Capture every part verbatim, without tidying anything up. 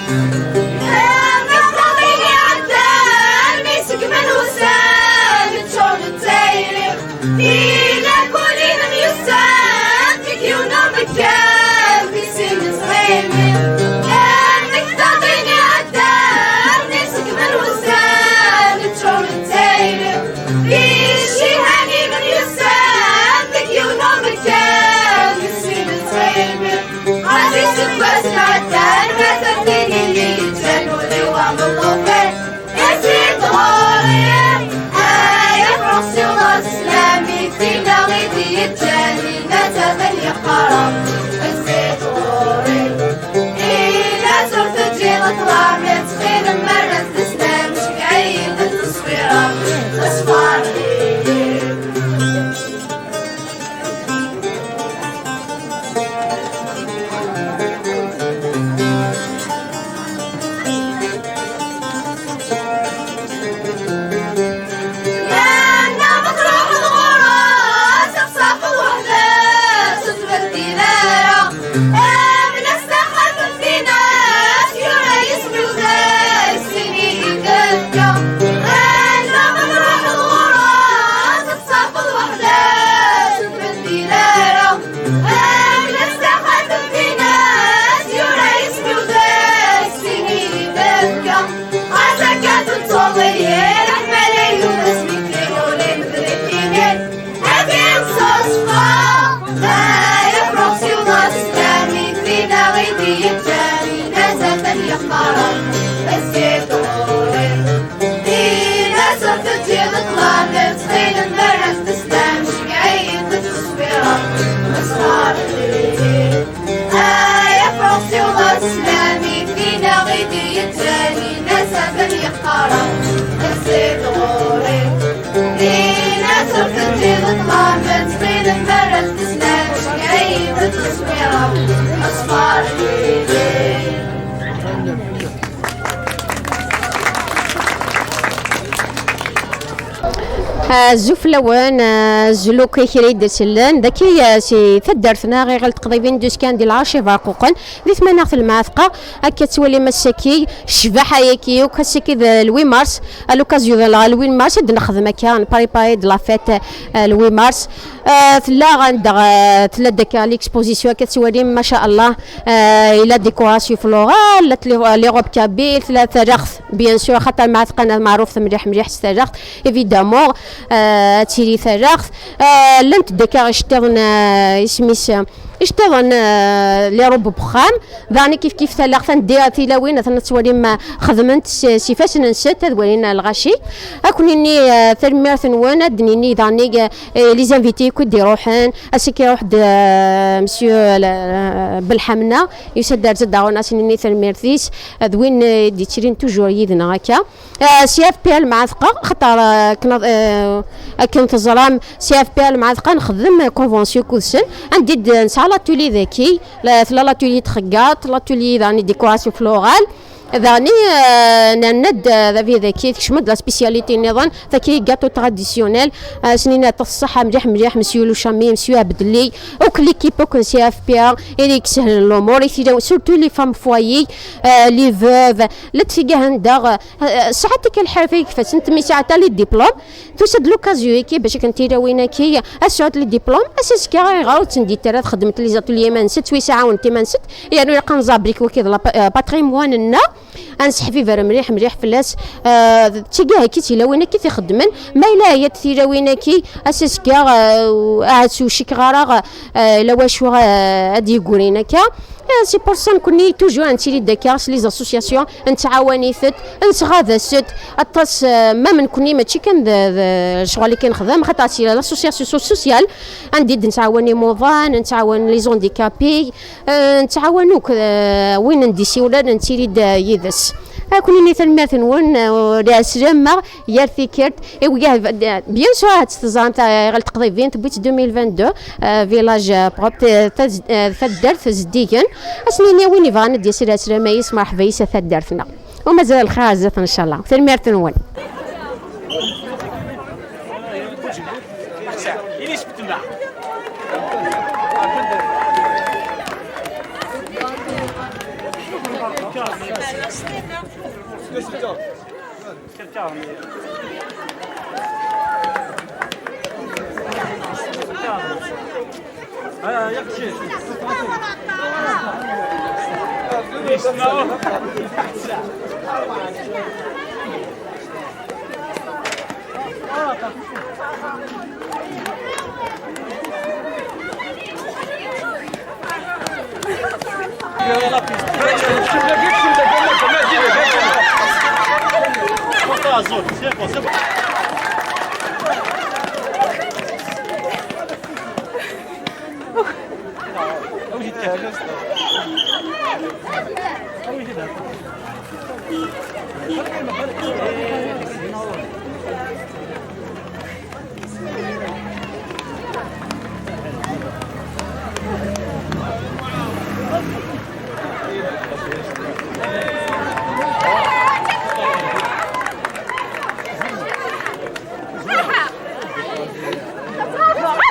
Am iqḍaḍin iɛeddan mi segmen wussan, ččur d tayri. Di lakul-inem yusan, deg yiwen umekkan, di sin nettɣimi. Am iqḍaḍin iɛeddan mi segmen wussan, ččur d tayri. Di ccihani n yussan, deg yiwen umekkan, nessin ttɣimi. Ɣef iseggasen ɛeddan, ma taftin-iyi yeǧǧan ul-iw am llufan. Zzit ɣur-i, ay afrux siwḍ sslam-ik, tinna i d-yeǧǧan, yenna-t atan yeqqar-aɣ. Zzit ɣur-i. Ini-as ur teǧǧiḍ ṭṭlam, ttxil-m, ma rran teslam, ceggeɛ-iyi-d tteswira, ṣṣber-iyi. Yerna ma truḥeḍ ɣur-s, ad tṣafeḍ weḥd-s, ur tbeddil ara. Am netta xaṭer tin-as yura yisem-iw deg sin i d-tefka. Yerna ma truḥeḍ ɣur-s, ad tṣafeḍ weḥd-s, ur tbeddil ara. Am netta xaṭer tin-as yura yisem-iw deg sin i d-tefka. Ɣas akka tettuḍ-iyi, leḥmala-inu d asmekti, ul-im d nekkini. Ad imseṣfa, ma yefruɣ siwḍ aslam, i dinna i d-yeǧǧan, mazal ad yeqqar, zzit ɣur-i. Ini-as ur teǧǧiḍ ṭṭlam, ttxil-m, ma rran teslam, ceggeɛ-iyi-d tteswira, mesxer-iyi. Ay afrux siwḍ sslam-ik, dinna i d-yeǧǧan, ini-as atan yeqqar-aɣ, zzit ɣur-i. Ini-as ur teǧǧiḍ ṭṭlam, ttxil-m, ma rran teslam, ceggeɛ-iyi-d tteswira, mesxer-iyi. Azul fell-awen, azul akk i kra i d-isellen. Dagi, eh, si taddart-nneɣ, iɣil teqḍibin d uskan di lɛerc iberquqen, di tmanaɣt n Lmeɛtqa. Akka tettwalim ass-agi, ccbaḥa-yagi akk, ass-agi d le huit mars. À l'occasion de la, le huit mars, i d-nexdem akka, nprépari-d la fête, eh, le huit mars. Eh, tella anda, eh, tella-d akka l'exposition, akka tettwalim, ma sha Allah. Eh, la décoration florale, la, les robes kabyles, la taraɣt, bien sûr, xaṭer Lmeɛtqa meɛrufet mliḥ mliḥ s taraɣt, évidemment, eh, ad tili taraɣt. Eh, llant-d akka iceṭṭiḍen, eh, isem-is, eh, iceṭṭiḍen, eh, les robes n uxxam. Daɣen kif kif talaɣt anda tilawin, atan ad twalim, eh, xedment s, s ifassen-nsent, ad walin, eh, lɣaci. Ad ken-nini, eh, tanemmirt-nwen, ad d-nini daɣen, eh, les invités akk i d-iruḥen. Ass-agi iruḥ-d, eh, monsieur, eh, Belḥamna, yusa-d ar zdaɣen, ad s-nini tanemmirt-is, eh, d win, eh, i d-yettilin toujours yid-neɣ akka. Eh, C F P L Lmeɛtqa, xaṭer, eh, akken, eh, akken teẓram, C F P L Lmeɛtqa nxeddem convention akked-sen, anda i d-nesɛa l'atelier daki, la, tella l'atelier n txeyyaṭ, l'atelier daɣen n décoration florale, daɣen, eh, nerna-d, eh, d abrid daki, tekcem-d la spécialité nniḍen, taki gâteau traditionnel, eh, s-nini aṭas ṣṣeḥḥa mliḥ mliḥ, monsieur Louchami, monsieur Abdelli, akk l'équipe akk n C F P A, i d-yesehlen l'umur, i tilawin, surtout les femmes foyer, eh, les veuves, la ttgahen daɣ, Eh, sɛant akka lḥirfa i ifassen, mi sɛant les diplômes. Tusa-d l'occasion-agi bac akken tilawin-agi ad sɛunt les diplômes. Ass azekka, ayɣer ur ttendit ara, txeddment les ateliers iman-nsent, ttwiseɛɛunt iman-nsent, yernu ilaq ad nẓer belli wagi d la pa-, eh, patrimoine-nneɣ. Ad nesseḥbiber mliḥ, mliḥ fell-as. Eh, d tigah-agi tilawin-agi t-ixeddmen. Ma yella heyya-d tilawin-agi, ass azekka, eh, ahat ur cikkeɣ ara, eh, la wacu, eh, ad d-yeggrin akka. Eh, c'est pour ça, nekkni toujours nettili-d akka s les associations, nettɛawan-itent, nesɣadas-d aṭas, eh, ma nekkni mačči kan d, d lecɣal i kan nexdem, xaṭer si l'association so-, sociale, anda i d-nettɛawan imuḍan, nettɛawan les handicapés, eh, nettɛawan akk, eh, win n d-isiwlan, nettili-d, eh, yid-s. Ad ken-nini tanemmirt-nwen, eh, d ɛeslama, yar tikkelt. Et oui, bien sûr, ad teẓram ta-, ɣer teqḍibin, tewwi-tt deux mille vingt-deux, euh, village, euh, propre, euh, taz-, euh, taddart zeddigen. Ad s-nini win yebɣan ad d-yas, la slama-is, merḥba-is, a taddart-nneɣ. U mazal lxir ar zdat, ncallah. Tanemmirt-nwen. Bravo!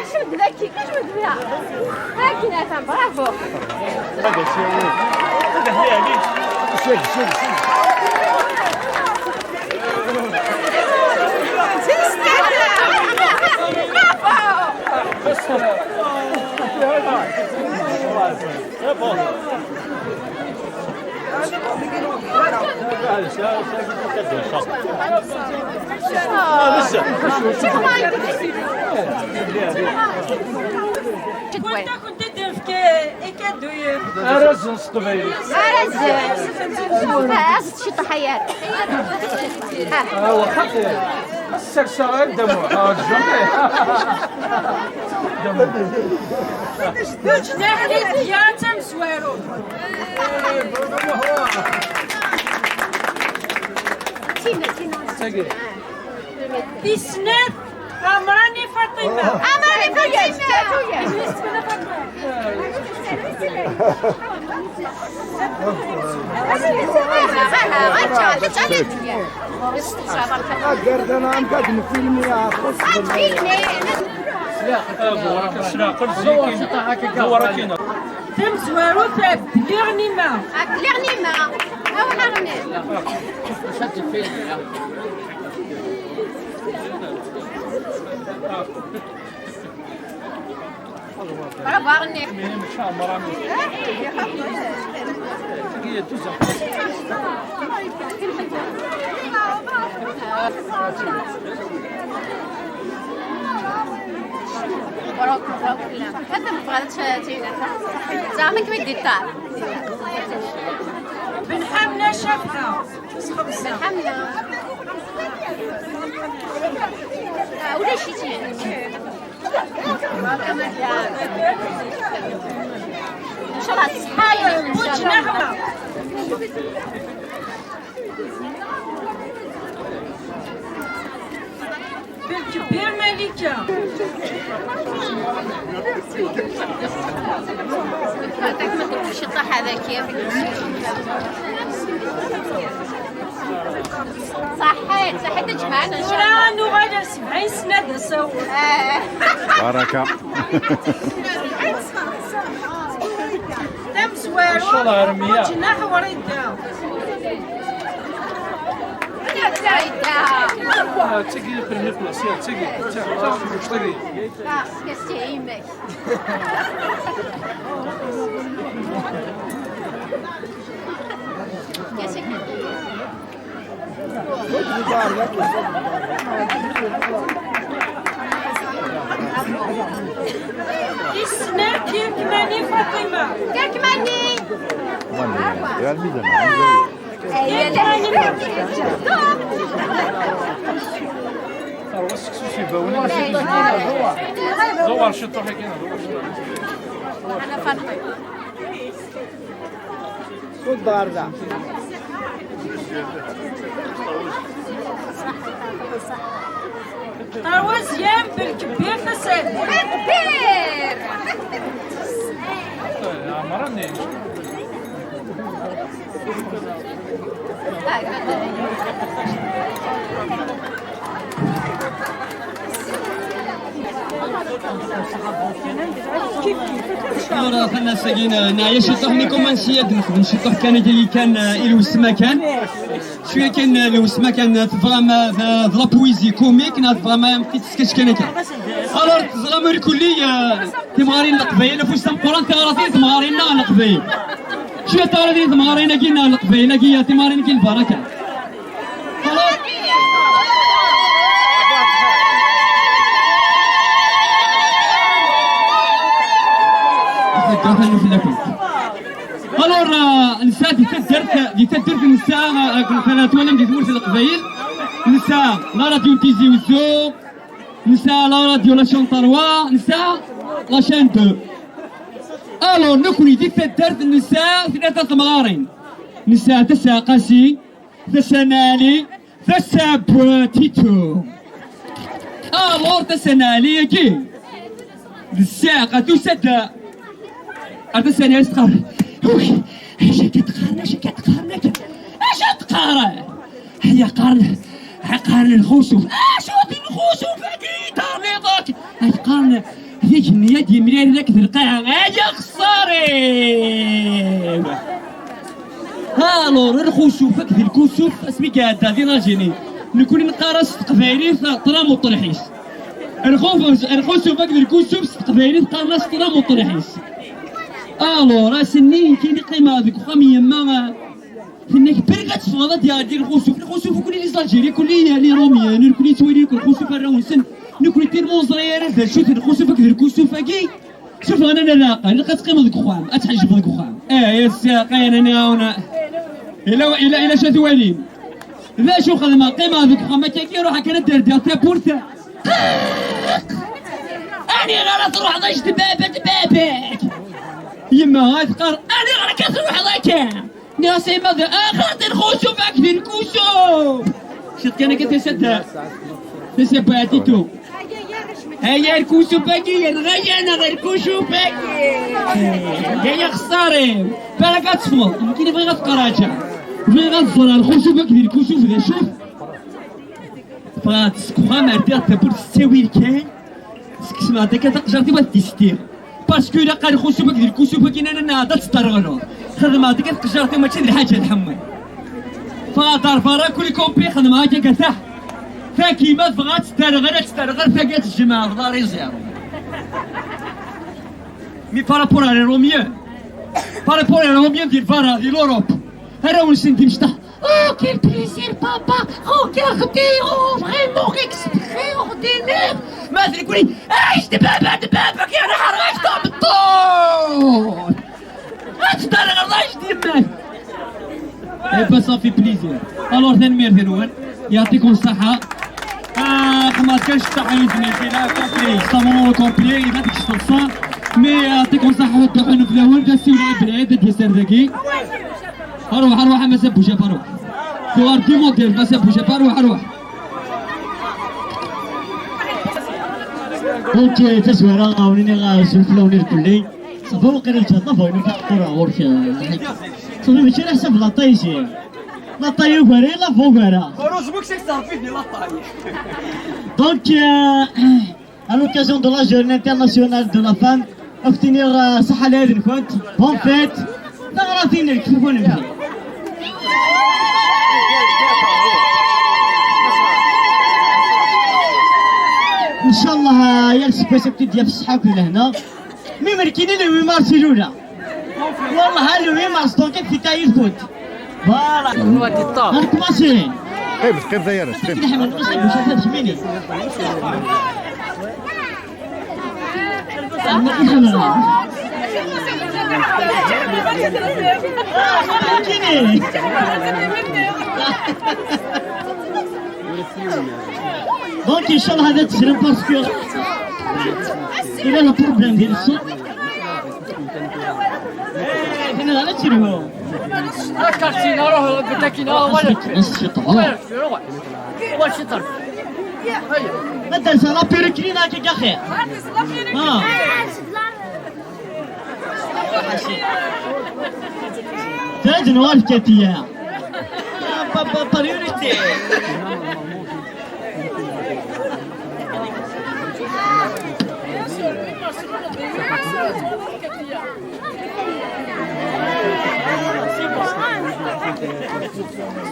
Action de la kick, je veux dire. Action, bravo! C'est bon. Anta kunt id-nefk ikadduyen? Ara zen s teqbaylit. Ara zen. Aẓet ciṭuḥ ayar. Awa xaṭi. Sserseɣ-ak-d amuḥ. Jamais. Ǧnaḥ di dya d tamezwarut. Tis snat, Ɛemran i Faṭima. Ɛemran i Faṭima. Agardan-a amek ad nfilmi aṭas. Tamezwarut ɣef Liɣnima. Ɣef Liɣnima. Awen arni. Bravo arni. Bravo, bravo. Ata mebɣa ad tt-, tt-, tt-, زعما كيما يدي الطعم. بن حملة شافها. بن حملة. آه، ولا شي تاني. إن شاء الله تصحى لي، إن شاء الله. بالكبير مليكة. هذاك ما كنتش طاح هذاك يا بنتي. صحيت، صحيت، جمعنا إن شاء الله. نغال سبعين سنة دسو. آه. بركة. تمزوارو. إن شاء الله رمية. جناح وريدة. آه، تيجي البريمير بلاص، يا تيجي، تيجي، تيجي، تيجي. آه، كاس تيمك. كاس. Isner Kirkmani Faṭima. Kirkmani. Real Madrid. Ẓewwer ciṭuḥ akkin, ẓewwer ciṭuḥ. Ana Faṭima. Kud barda. Troisième بالكبير تسعد. بالكبير. عمرني. Alors, xas akken, euh, neɛya ciṭuḥ, mi commencé ad nexdem ciṭuḥ kan, akka kan, euh, i lwesma kan. Cwiya kan, euh, lwesma kan, euh, tebɣam, euh, d, d la poésie comique, neɣ tebɣam, euh, am tiskect kan akka. Alors, teẓram irkelli, euh, timɣarin n Leqbayel, afus tameqqrant tiɣratin, timɣarin-nneɣ n Leqbayel. Cwiya tiɣratin, timɣarin-agi n Leqbayel-agi, timɣarin-agi n lbaraka. Alors, euh, nesɛa di taddart, di taddart nesɛa, euh, kena twalam di tmurt n Leqbayel, nesɛa la radio Tizi Wezzu, nesɛa la radio la chaîne trois, nesɛa la chaîne deux. Alors, nekni di taddart nesɛa tlata temɣarin, nesɛa Tasa Qasi, Tasa n Ɛli, Tasa Bwatitu. Alors, Tasa n Ɛli-agi, d ssaɛa tusa-d ar Tasa n Ɛli, teqqar: "Wi, acu akka teqqaren, acu akka teqqaren, akka? Acu teqqaren? Aya qqaren, qqaren lxusuf." "Acu d lxusuf-agi, tarliḍ-ak?" "Ay qqaren, d igenni ad yemlalen akked lqaɛa." "Ay axeṣṣar-iw!" Alors, lxusuf akked lkusuf, asmi iɛedda di l'Algérie, nekni neqqar-as s teqbaylit ṭṭlam uṭelḥis. Lxuf-, lxusuf akked lkusuf s teqbaylit qqaren-as ṭṭlam uṭelḥis. Alors, ass-nni, nekkini qqimeɣ deg uxxam n yemma, tenna-k: "Berk ad teffɣeḍ, ad d-iɛeddi lxusuf." Lxusuf nekkni les Algériens, nekkni les Romiens, nekkni nettwali akk lxusuf arraw-nsen, nekkni tellement ur neẓri ara d acu-t lxusuf akked lkusuf-agi. Sufɣen-aneɣ leɛqel, ilaq ad teqqimeḍ deg uxxam, ad tḥejbeḍ deg uxxam. Eh, ya ssaqa, ya nani, a wen-, ila, ila, ila acu ad twalim. D acu xedmeɣ, qqimeɣ deg uxxam akkagi, ruḥeɣ kan ad d-rdiɣ tawwurt. "Aniɣer ara truḥeḍ, ajdid baba d baba-k?" Yemma ad teqqar: "Aniɣer akka truḥeḍ akka?" Nniɣ-as i yemma d axaṭi lxusuf akked lkusuf. Ciṭ kan akka tasa-d, tasa Bwatitu. Aya lkusuf-agi, yerɣa-yaneɣ lkusuf-agi. Aya xeṣṣar-iw. Balak ad teffɣeḍ. Nekkini bɣiɣ ad qraǧeɣ. Bɣiɣ ad ẓreɣ lxusuf akked lkusuf d acu. Ffɣeɣ-d seg uxxam, rdiɣ tawwurt s ttawil kan. Skesmeɣ-d akka taqejjart-iw ad t-id-stiɣ. Parce que ilaq lxusuf akked lkusuf-agi nnan ad tt-terɣleḍ. Xedmeɣ-d akka taqejjart-iw mačči d lḥaǧa tḥemmu. Ffɣeɣ-d ar berra, kul kompi xedmeɣ akka akka taḥ. Tagi ma tebɣa ad tt-terɣel, ad tt-terɣel, tagi ad tejmeɛ d ariẓiḍ. Mais par rapport à les Romiens, par rapport à les Romiens di lbarra, di l'Europe, arraw-nsen d imecṭaḥ. Oh, quel plaisir, papa! Regardez, oh, vraiment extraordinaire! Ma d nekkni, ajdid baba d baba-k, yeɛni ḥerɣ-ak tameṭṭut! Ad tderɣeḍ ajdid-nnek! Eh ben, ça fait plaisir. Alors, tanemmirt-nwen, yeɛṭikum ṣṣeḥḥa. Ah, xmat kan ctaḥ yudem-ik, ila complet, c'est un moment complet, ila deg ctaṣṣa. Mais, ah, yeɛṭikum ṣṣeḥḥa, ad d-ḥunn fell-awen, d asiwel i Belɛid, ad d-yas ar dagi. Arwaḥ, arwaḥ, a Massa Bucaf, arwaḥ. Tuɣal d imuddir, Massa Bucaf, arwaḥ, arwaḥ. Donc, euh, tazwara, a wen-iniɣ, ah, azul fell-awen irkelli. Ṣafi, waqila lǧaṭa, bɣiɣ ad ḥeqqureɣ ɣur-k, ah, lḥaǧa. Ṣafi, mačči ala ḥsab laṭay-agi. Laṭay ugar-i, la ugar-a. Heureusement que c'est que ça fait des laṭay. Donc, euh, à l'occasion de la journée internationale de la femme, ad k-iniɣ, euh, ṣaḥḥa lɛid-nkent, bonne fête, taɣratin lkif-nwen. Ncallah, euh, yal aseggas ad k-id-yaf ṣṣeḥḥa akked lehna. Mi melkini le huit mars ilula. Wallah, le huit mars, donc, ad t-id-tawi tfut. Voilà. Ad nkumaṣi. Qqimet, qqimet ay arrac, qqimet. Ad nḥemmel, nkumaṣi, bucaf ad tcemini. Donc, inchallah, هذا تسلم parce que il a le problème ديال الصوت. هنا غير تشربوا. الكارتينا، روح بالتاكينا، ولا. بس شي طهور. ولا شي طرف. هيا. ما دار سا لا بيريكرينا كي كاخي. ها. تاج نوار كاتيا. با، با، بريوريتي.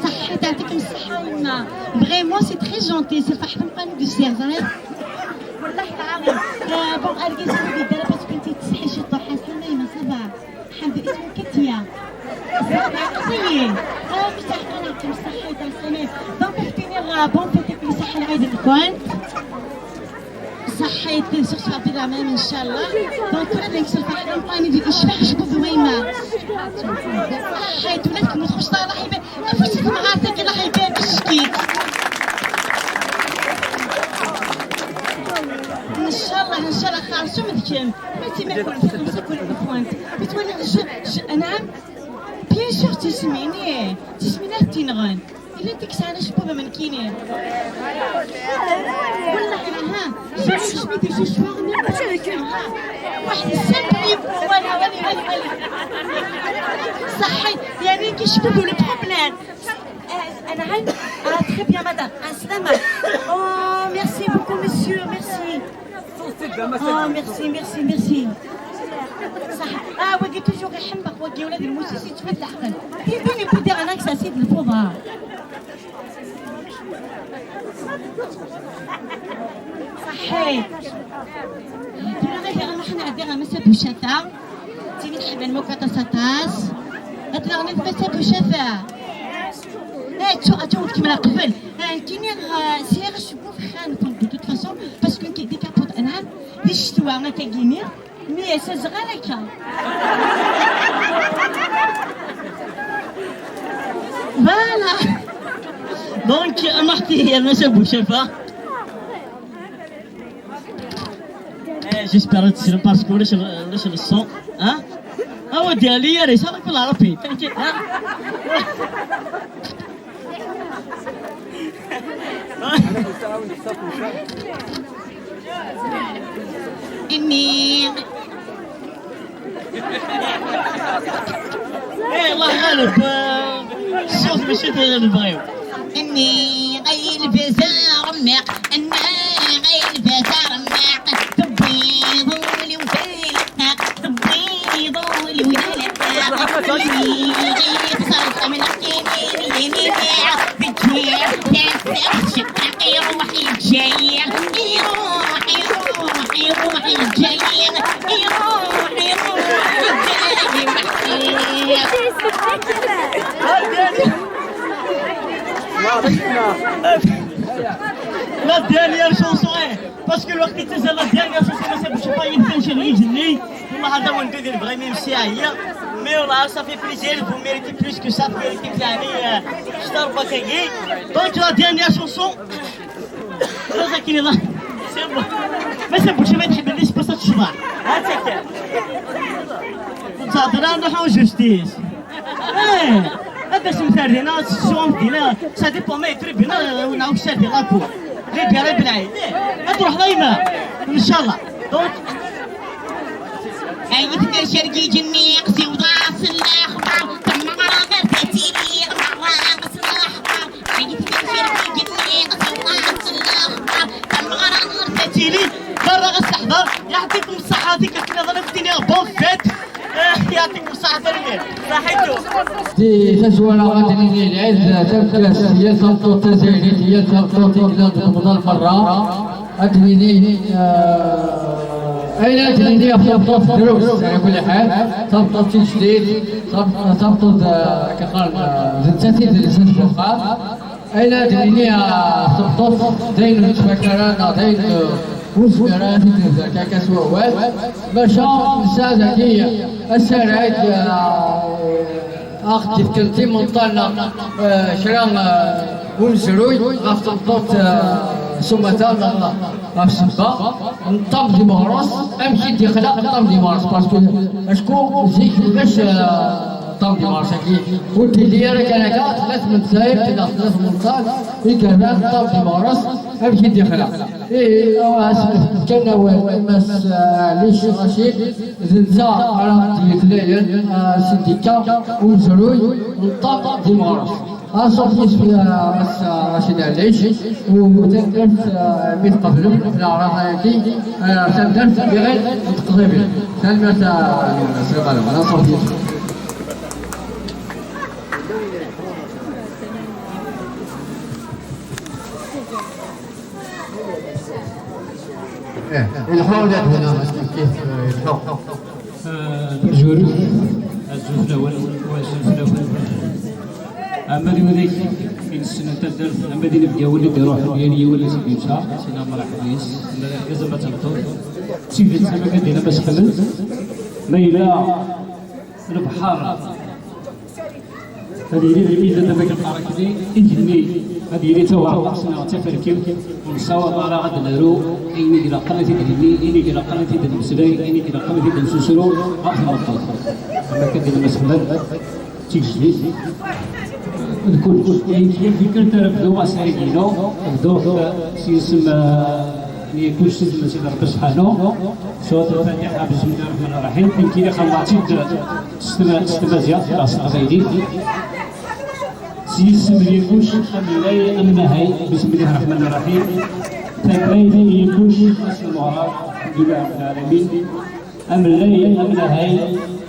صحيت، يعطيكم الصحة يما. Vraiment c'est très gentil، c'est فرحة مقام دو سير زعما. والله العظيم. آه، bon، أرجع سيدي دابا parce que أنت تسحي شي طوحة سلمى يما، ça va. الحمد لله، اسمك كتيا. Ça va، قصيين. آه، بصح أنا كنت صحيت، عسلامة. Donc اختي نير، آه، bonne fête، كل صحة العيد الكون. صحيت، سوق عبد الرحمن إن شاء الله. Donc كل اللي يكسر في الحلم، قاني ديك الشبح، شبو دويمة. صحيت، ولادك ما تخش طالع يبان. ما فيش تسمع راسك، الله يبان بالشكيك. إن شاء الله، إن شاء الله خير. شو مدكن؟ ما تي ما يكون في خمسة كل مفوانت. بتولي ج-، ج-، نعم. Bien sûr تسميني، تسميني تنغن. إلا أنت كسانة شبوبة من كيني. والله ها، شوفي شبيتي شو شو. واحد السنة يبقى ولا، ولا، ولا، ولا. صحي، يعني كي شبوبة le problème. آه، أنا عين. آه، très bien madame. عسلامة. Oh, merci beaucoup monsieur, merci. Oh, merci, merci, merci. صح. آه، واقي toujours يحمق، واقي ولاد الموسيسي تفد العقل. تيديني بودي أنا كساسيد الفوضى. صحيت. ترى غير أنا حنا عندنا مسا بوشاتا. تيجي نحب الموكا تاساتاس. أتلا غني مسا بوشاتا. لا، تشو، أتشو كيما قبل. آه، كيني، آه، سير شبوف خان كنت de toute façon، parce que كي ديكابوت أنا، دي الشتوى أنا كاكيني، مي سازغال هكا. Voilà. Donc أنا أختي هي المسا بوشافة. إيه، j'espère تسلم parce que ولاش، ولاش الصون، ها؟ هو ديالي يا ريس، هذاك في العربي، t'inquiète، ها؟ إني إيه، الله غالب، آه، الصوت ماشي داير البغيو. إني غير بزار ميق، إني غير بزار ميق، تبيض ولي وبالك، تبيض ولي وبالك. إني غير بزار ميق، إني غير بزار ميق، شقاق يروح يجي، يروح، يروح، يروح يجي، يروح، يروح يجي. La dernière chanson, eh, parce que الوقت يتزال la dernière chanson, ما سبش pas يبدا شي غيجني. والله هذا وين ندير بغا يمشي هي. Mais والله ça fait plaisir, vous méritez plus que ça, vous méritez يعني شطر بكاكي. Donc la dernière chanson. رزقني الله. C'est bon. ما سبش ما تحب ليش بس تشبع. هاتك. كنت هضرة أنا حاول جوستيس. إيه، هذا اسم ثاني، نا سوم دينا، ça dépend ما يتربي، نا ونعاود شادي لاكو. ليبيا راه بلعيد. إيه، هتروح دايما. إن شاء الله. Donc، أي تكشر جي جني، قسي وضاس الأخبار، تم غرام تأتيلي، غرام قسم الأحمر. أي تكشر جي جني، قسي وضاس الأخبار، تم غرام تأتيلي، برا غسحضر. يعطيكم الصحة، هذيك كنا ظلمتيني، bonne fête. آه، يعطيكم الصحة، تنمير. صحيتو. دي تزويرة غادي نيني العز، تبكى السياسة الطوطة زيني، هي الطوطة إلى تقبض المرة. أدويني، آه، أين أدويني أفضل دروس على كل حال. تبطل تجديد، تبطل، تبطل، آه، كقال، آه، زدتي دروس الفوقات. أين أدويني، آه، تبطل دين متفكرة، دين، آه، وزمرة، دين زكاة كسوة وال. باش نساعد هي السرعة، آه، أخ تفكرتي من طالنا، آه، شرا، آه، ومزروي، غاف تنطوط، آه، سمتا، غاف سبا، نطام دي مغرس، أمشي دي خلاق نطام دي مغرس، parce que أشكو زيك باش، آه، نطام دي مغرس، أكيد. قلت لي أنا كان هكا، ثلاث من سايب، كذا ثلاث من طال، يكرر نطام دي مغرس، أمشي دي خلاق. إيه، آه، كان أول، مس، آه، عليش رشيد، زنزا، راه ديال ليل، آه، سنديكا، ومزروي، نطام دي مغرس. Anṣuf yis-wen a Mass Racid Ɛellic, u tanemmirt, eh, mi tqeblem leɛraḍa-agi, eh, taddart Biɣil n Teqḍibin. Tanemmirt, eh, s lqaleb. Anṣuf yis-wen. Eh, ilḥu ula d huna, kif, eh, ilḥu. Eh, bonjour. Azul fell-awen, u azul fell-awen. Ama d widak i nessnen taddart, ama d inebgawen i d-iruḥen yal yiwen ass i d-yesɛa, sina mṛaḥba yes, ama d argaz ama d tameṭṭut. D tidet, ama kan d ayen ama seḥmen, ma yella lebḥer, ad yili d lmizan d amek lqarak-nni, igenni ad yili d tawerqeqt neɣ d taferkiwt, ur nessawaḍ ara ad d-naru ayen i ilaqen ad t-id-nenni, ayen i ilaqen ad t-id-nemmeslay, ayen i ilaqen ad t-id-nessusru ɣef tmeṭṭut. Am akka d-ilmesxen d tigejdit d kullec. Ayen kan tikkelt ara bduɣ asarag-inu, bduɣ s yisem, eh, n Yilkuc, s yisem n Sidi Ṛebbi Subḥanu. Surat Lfatiḥa, bismillahi ṛṛeḥmani ṛṛeḥim. Nekkini xedmeɣ-tt-id s tma-, s tmaziɣt neɣ s teqbaylit. S yisem n Yilkuc, amellay amnahay, bismillahi ṛṛeḥmani ṛṛeḥim. Tambayt n Yilkuc, ass n Umeɣrad, alḥemdulillahi ṛebbil ɛalamin. Amellay amnahay,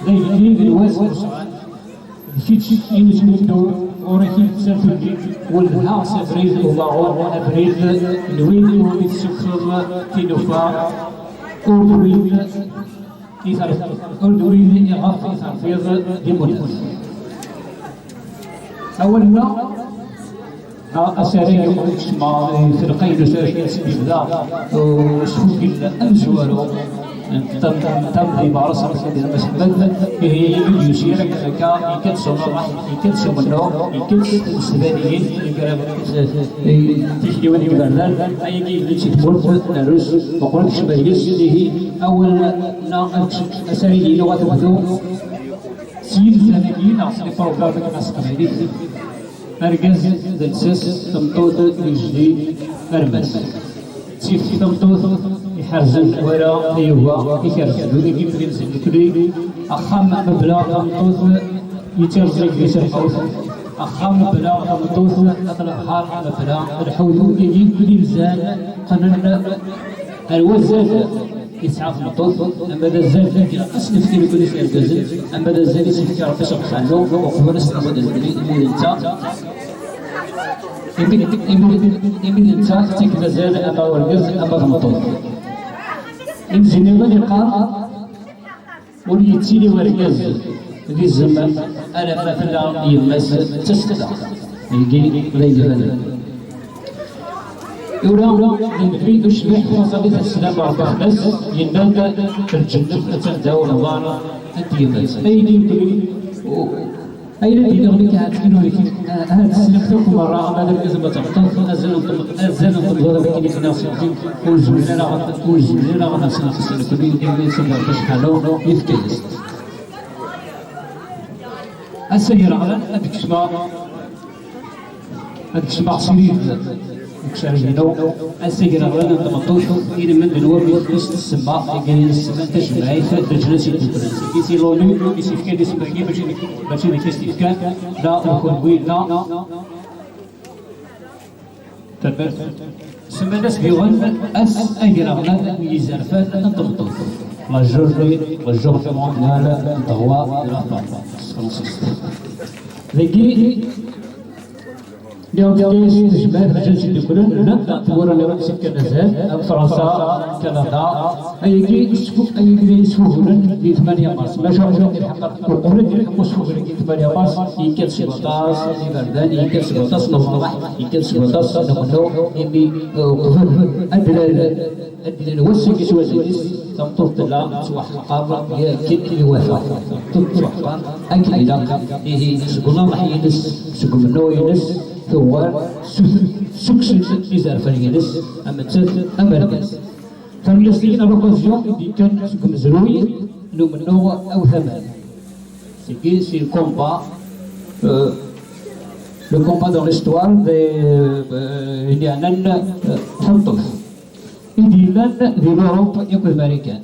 d agellid n wass n Usɣan. D kečč i yesmuddur ɣur-k i d-tserfulli, weldeɣ s abrid umaɣun, abrid n wid umi tessukseḍ tinufa, ur d wid i terf-, ur d wid iɣef i terfiḍ d imunas. Awal-nneɣ, a-, asarag uqbel kecmeɣ i telqay n usarag-nni s yebda usfugel amezwaru n tam-, n tam-, di Meɣres Amesladi Mass Ḥmed, ihi i d-yusi akken akka, yekka-d s umerreḥ, yekka-d s umennuɣ, yekka-d s tmesbaniyin, yekka-d s tikliwin n yiberdan, ayagi yelli-d si tmurt n Rrus, uqbel kecmeɣ deg-s, ihi awal-nneɣ asarag-inu ad t-nebdu s yilzan-agi neɣ s les programmes-agi s teqbaylit. Argaz d lsas, tameṭṭut d ijdi armas. Ttif tameṭṭut iḥerzen wala tayuga ikerzen. Ula d imedyazen nekkni, axxam mebla tameṭṭut yettirẓig di tebḥut. Axxam mebla tameṭṭut, at lebḥer mebla lḥut. Ula d imedyazen qqnen ar wazal. Yesɛa tmeṭṭut, ama d azal deg asnefti nekkni s yergazen, ama d azal i s-yefka Rebbi subḥanu, uqbel ad s-nɛawed nekkni, imi d netta, imi, imi, imi d netta, tettak mazal ama urgaz, ama d tmeṭṭut. Imzi nniḍen yeqqar, ur yettili urgaz d izem alamma tella yemma-s d tasekla. Dagi d ay ibanen. Tura, d Nnbi d ucbiḥ, taṣalit n sslam Rebbi fell-as, yenna-d, lǧennet attan da, umḍan ad d-yemmet. Aydi nekkni, u-, ayen ad d-iniɣ nekk, ahat ttgen ur-, ahat tessnemt akk merra, ama d argaz, ama d tameṭṭut, azal n tem-, azal n temẓi-, akken i d-nniɣ seg zik, ur zmiren ara, ur zmiren ara ad asen-ixṣṣen nekkni, imi d tagerfa acḥal i tefka-yas. Ass agraɣlan ad d-kecmeɣ, ad d-kecmeɣ srid deg usarag-inu. Ass agraɣlan n tmeṭṭut, ilmend n wamek i s-tsemma, igi i s-semman tajemɛit d leǧnas yedduklen. Seg i si l'ONU i s-ifkan isem-agi, mačči d, mačči d nekk i s-t-ifkan, la d kenwi, la. Tabbert. Semman-as diɣen ass agraɣlan n yizerfan n tmeṭṭut. La journée, la journée mondiale des droits de la femme, s tefransist. Dagi, lliɣ deg tejmaɛt n Lǧens Yedduklen, llant tmura nniḍen i s-yefkan azal, am Fransa, Kanada, ayagi, ayagi d ayen yesfugulen di tmanya mars. Maca ur ilḥeq, uqbel ad ilḥeq usfugel-agi n tmanya mars, yekkat s waṭas n iberdan, yekkat s waṭas n lferḥ, yekkat s waṭas n umennuɣ, imi, eh, uqbel ad d-lal, ad d-lal wass-agi s wazal-is, tameṭṭut tella tettwaḥqer yakan iwata. Tameṭṭut tettwaḥqer akken ilaq, ihi seg unaḍeḥ-ines, seg umennuɣ-ines, tuɣal sut-, ssukksen izerfan-ines, am nettat, am argaz. Terna-as tigi l'occasion i d-yekkan seg umezruy n umennuɣ awtaman. Seg, c'est le combat, euh, le combat dans l'histoire de, euh, i d-yeɛnan, euh, tameṭṭut i d-yellan di l'Europe akked Marikan.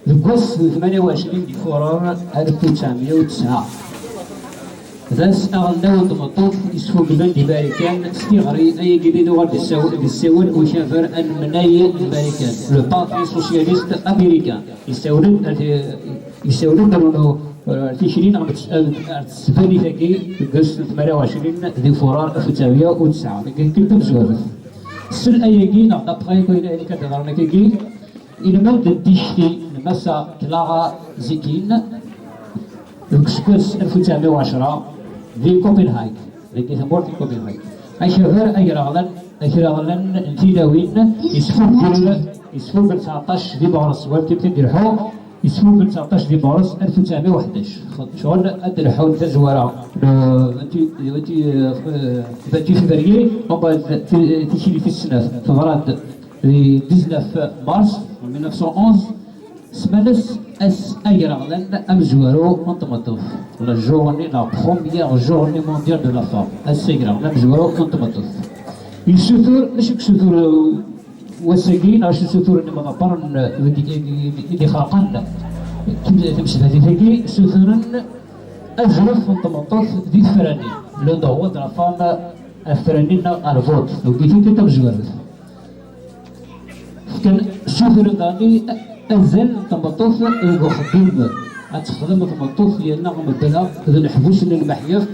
Deg wass n tmanya u ɛecrin di Fuṛar alef u tesɛemya u tesɛa. D ass aɣelnaw n tmeṭṭut yesfuglen di Marikan s tiɣri ayagi d uɣal d ssawal ukabar anmnay n Marikan, le Parti Socialiste Américain. Yessawlen ar tikli neɣ ar tesbanit-agi deg ass n tmanya u ɛecrin di furar alef u tesɛemya u tesɛa, deg tikkelt tamezwarut. Sel ayagi neɣ d'après ayen akka d-yeḍran akkagi, ilmend n tikti n Massa Clara Zetkin deg useggas alef u tesɛemya u ɛecra di Copenhague, deg tmurt n Copenhague. Akabar agraɣlan, agraɣlan n tilawin yesfugel, yesfugel tseɛṭac di meɣres, war tikkelt d-ileḥḥu, yesfugel tseɛṭac di meɣres alef u tesɛemya u ḥdac. Ccɣel ad d-leḥḥun tazwara le vingt-huit, euh, vingt-huit février, umbeɛd ti-, tikli tis snat teḍra-d di dix-neuf mars mille neuf cent onze, smanas ass agraɣlan amezwaru n tmeṭṭut, la journée, la première journée mondiale de la femme, ass agraɣlan amezwaru n tmeṭṭut. Yessutur, acu yessutur wass-agi, neɣ acu yessuturen imḍebbren i d-, i d-, i d-ixerqen timesbahtit-agi? Ssuturen azref n tmeṭṭut di tefranin, le droit de la femme à tefranin neɣ ar vote, deg tikkelt tamezwarut. Fkan, ssutren daɣen azal n tmeṭṭut deg uxeddim. Ad texdem tmeṭṭut yerna mebla d leḥbus n lmeḥyaf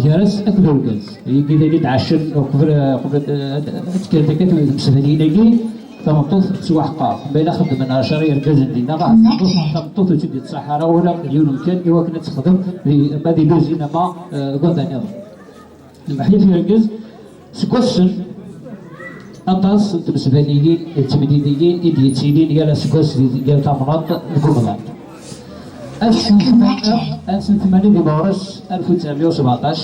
gar-as akked urgaz. Yagi d ayen i d-ɛacen uqbel, uqbel ad, ad tekker takkat n tmesbaniyin-agi, tameṭṭut tettwaḥqer. Ma yella xeddmen ɛecra yergazen dinna, ɣas tameṭṭut, tameṭṭut ur tt-id-yettṣaḥ ara ula d yiwen umkan i wakken ad texdem di, ma di luzin ama, eh, deg anda nniḍen. Lmeḥyaf n urgaz, seg wassen, aṭas n tmesbaniyin d temdiniyin i d-yettilin yal aseggas di yal tamnaḍt deg umḍan. Ass n tmanya, ass n tmanya di meɣres alef u tesɛemya u sbeɛṭac,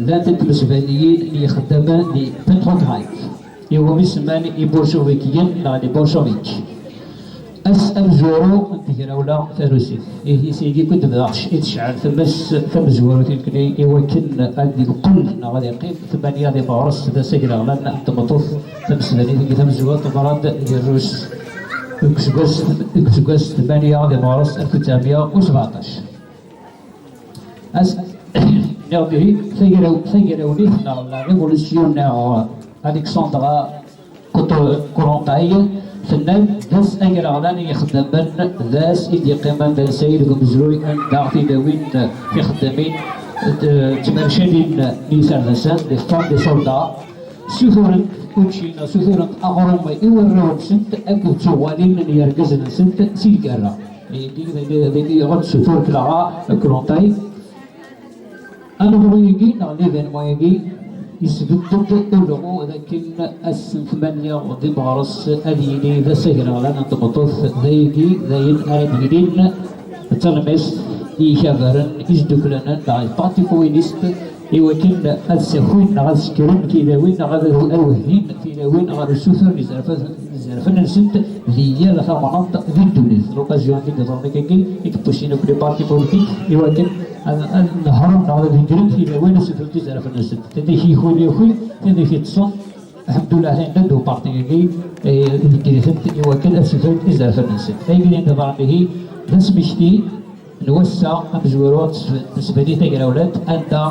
llant tmesbaniyin n yixeddamen di Petrograd, iwumi semman iburcuvikiyen neɣ les bolcheviks. Ass amezwaru n tegrawla tarusit. Ihi, seg-i kunt bdaɣ i tecɛel tmes tamezwarut i nekni i wakken ad yeqqel neɣ ad yeqqim tmanya di meɣres d ass agraɣlan n tmeṭṭut tamesbanit deg tamezwarut teḍra-d di Rrus deg useggas, deg useggas tmanya di meɣres alef u tesɛemya u sbeɛṭac. As-, nniɣ-d ihi, tagraw-, tagrawlit neɣ la révolution neɣ Alexandra Koto-, Kollontai, tenna-d d ass agraɣlan i yixeddamen, d ass i d-yeqqimen d ansay deg umezruy anda tilawin tixeddamin d tmercalin n yiserdasen, des femmes des soldats, ssuturent učči neɣ ssuturent aɣrum i warraw-nsent akked tuɣalin n yergazen-nsent si lgerra. Ihi d ayen, d ayen i ɣ-d-tessutur Clara Kollontai. Aneḍru-agi neɣ l'événement-agi yesbedd-d ulɣu d akken ass n tmanya di meɣres ad yili d ass agraɣlan n tmeṭṭut, d ayagi d ayen ara d-yilin d talemmiẓt i yikabaren isduklanen neɣ les partis communistes i wakken ad ssakin neɣ ad sekren tilawin neɣ ad, ad wehhin tilawin ɣer usuter n izerfan, izerfan-nsent di yal tamnaḍt di ddunit. L'occasion-agi d-iḍerren akkagi i yeppusin akk les partis politiques i wakken ad, ad nehṛen neɣ ad negren tilawin ad sutrent izerfan-nsent. Tidak yukin, yukin, tidak yeṭṭsen, alḥemdullah, atan ddaw uparti-agi, eh, deg-itent i wakken ad sutrent izerfan-nsent. Ayagi d ayen iḍerren ihi d asmekti n wass-a amezwaru n tesbanit tagrawlant, anda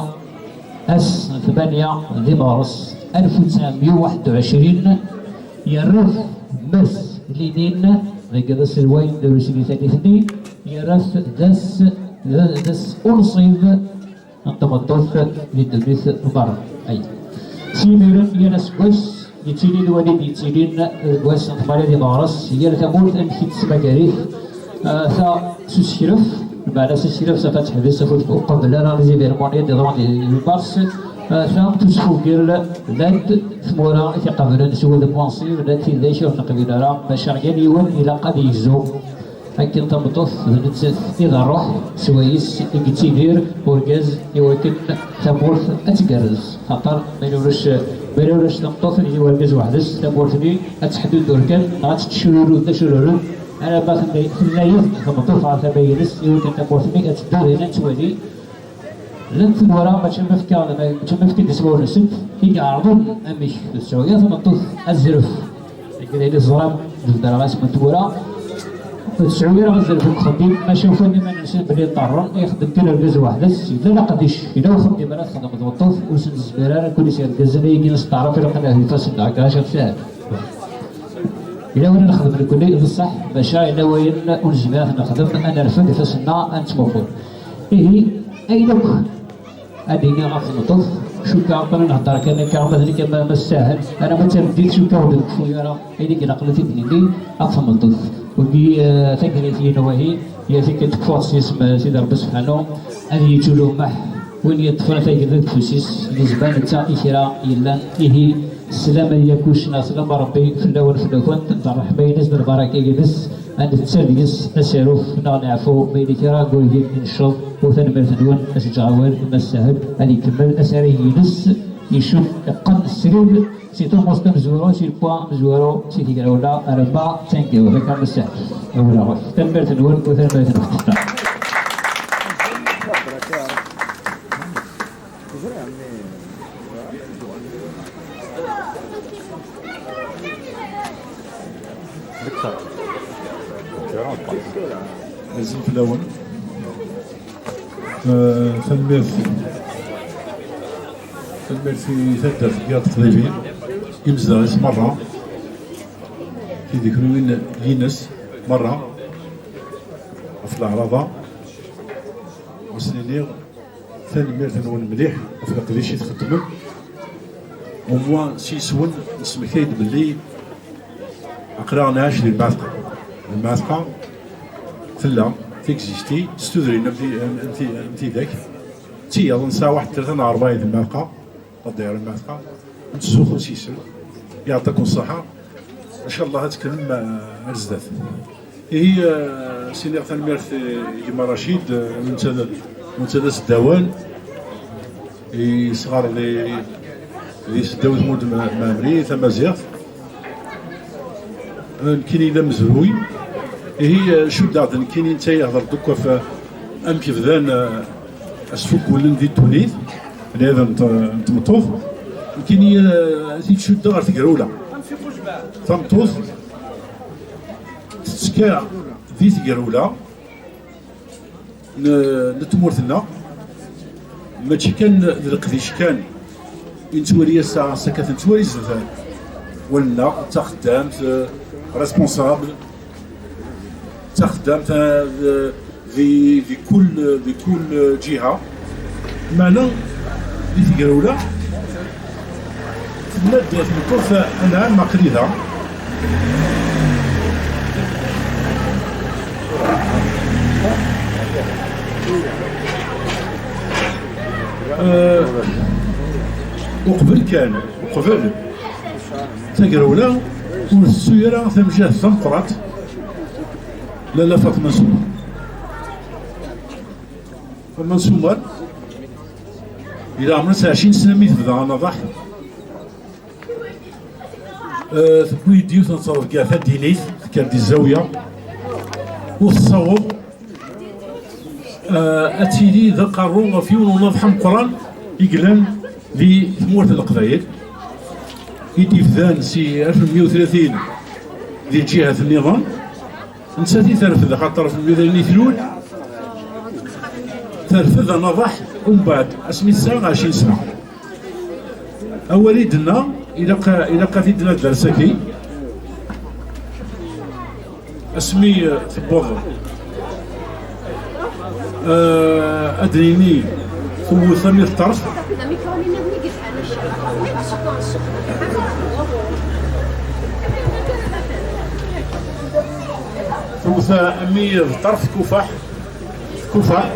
ass n tmanya di meɣres alef u tesɛemya u waḥed u ɛecrin, yerra-t Mass Lénine, dagi d aselway n Rusya n Tanit-nni, yerra-t d ass, d ass unṣib n tmeṭṭut di ddunit merra. Ay. Si imiren, yal aseggas, yettili lwali d-yettilin deg wass n tmanya di meɣres, yal tamurt amek i tettmagar-it. Ah, ta s usekref, lmeɛna s usekref, ça va teḥbes, ur, ur tqebbel ara les événements i d-yeḍran di, di mars. Ah, ta tusfugel, llant tmura i t-iqablen s wudem unṣib, llant tidak ur neqbil ara, maca yal yiwen ilaq ad yegzu. Akken tameṭṭut d nettat i d ṛṛuḥ swayes i yettidir urgaz, i wakken tamurt ad tgerrez. Axaṭer ma ulac, ma ulac tameṭṭut neɣ urgaz weḥd-s, tamurt-nni ad teḥduddur kan, neɣ ad tettcururud d acururud, alamma tella, tella-yas-d tameṭṭut ɣer tama-ines, i wakken tamurt-nni ad teddu d ayen ad twali. Llant tmura, mačči am wafka, mačči am wafka d ismawen-nsent, i iɛerḍen amek tesɛu yir tameṭṭut azref. Akken ay teẓram, nebder-as n tmura. Ur tesɛu ara azal deg uxeddim, maca ufan iman-nsen belli ḍerren, ixeddem kan urgaz weḥd-s, yella d aqeddic, yella uxeddim ara txedmeḍ tmeṭṭut, ur s-nezmir ara, kul s yergazen ayagi nesteɛref ilaq ad nerfed ifassen-nneɣ, akka acu tsaɛet. Yella wayen nexdem nekkni d ṣṣeḥ, maca yella wayen ur nezmir ad t-nexdem, ad nerfed ifassen-nneɣ, ad nettmuqul. Ihi, ayen akk ad d-iniɣ ɣef tmeṭṭut, cukkeɣ aql-i nhedder kan akka, ma d nekk ama ma tessahel, alamma d tameddit, cukkeɣ ur d-nekfu ara ayen i ilaq ad t-id-nini ɣef tmeṭṭut. Wagi, eh, tagrayt-inu wahi, yat-ik ad tekfuḍ s yisem, eh, Sidi Rebbi Sebḥanu, ad yečč ulumeḥ win yeṭṭfen tagelda deg ufus-is, yezmer netta i kra yellan. Ihi, sslam a Yakuc, neɣ sslam n Rebbi fell-awen, fell-akent, d ṛṛeḥma-ines, d lbaraka-ines, ad netter deg-s asaruf neɣ neɛfu ma yella kra n wagir i necceḍ, u tanemmirt-nwen a s-ǧǧeɣ awal i Mass Sahel ad ikemmel asarag-ines, icud iqqen srid si Tumus tamezwaru, si Lpwa amezwaru, si Tegrawla alamma d Tangawi. Akka Mass Sahel, awal ɣef. Tanemmirt-nwen u tanemmirt-nwen. Azul fell-awen. Eh, tanemmirt. Tanemmirt i taddart n Tiqḍibin, imezdaɣ-is merra, tidikluwin-ines merra, ɣef leɛraḍa. Ad sen-iniɣ tanemmirt-nwen mliḥ ɣef leqdic i txeddmem. Au moins s yis-wen nesmektay-d belli aql-aɣ nɛac di lmeɛteq. Lmeɛteq tella, texisti, s tudrin am ti-, am, am ti-, am tidak. D tiyaḍ nesɛa waḥed tlata neɣ rebɛa di lmeɛteq. Ad d-yerr lmeɛteq, ad nettzuxxu s yis-m. Yeɛṭikum ṣṣeḥḥa. Ncallah ad tekkrem, eh, ar zdat. Ihi, eh, siniɣ tanemmirt i gma Racid, eh, netta d, netta d asdawan, yesɣar di, di Seddaw Tmurt Mɛ-, Mɛemmri, tamaziɣt. Eh, nekkini d amezruy. Ihi, eh, cuddeɣ-d nekkini netta yehder-d akk ɣef, eh, amek bdan, eh, asfuggulen di ddunit, lɛid n t-, n tmeṭṭut. Nekkini, eh, ad t-id-cuddeɣ ɣer tegrawla. Tameṭṭut tettekka di tegrawla n, n tmurt-nneɣ, mačči kan d leqdic kan i nettwali ass-a, ass-a kan nettwali zdat wallen-nneɣ, d taxeddamt, eh, responsable, d taxeddamt, eh, di, di kul, di kul ǧiha. Meɛna di tegrawla, tella-d tmeṭṭut, anɛam, aql-i da. Eh, uqbel kan, uqbel tagrawla, ur tettu ara tamjaht tameqqrant Lalla Faṭma Sumar. Faṭma Sumar, yella ɛemṛ-is ɛecrin sna mi tebda anaḍaḥ. Eh, tewwi-d yiwet n ttrebga taddinit, tekker di zzawya, ur tessaweḍ, eh, ad tili d aqerru ɣef yiwen n unaḍeḥ ameqqran i yellan di tmurt n Leqbayel, i d-yebdan si alef u meyya u tlatin di lǧihat nniḍen. Nettat i terfed, axaṭer ɣef lmidal-nni tlul, terfed anaḍaḥ, umbeɛd asmi tesɛa ɛecrin sna. Awal i d-tenna, ilaq, ilaq ad t-id-nadder saki. Asmi, eh, tewweḍ, eh, ad d-nini, tewwet armi d ṭṭerf. Tewwet armi d ṭṭerf tkufaḥ, tkufaḥ.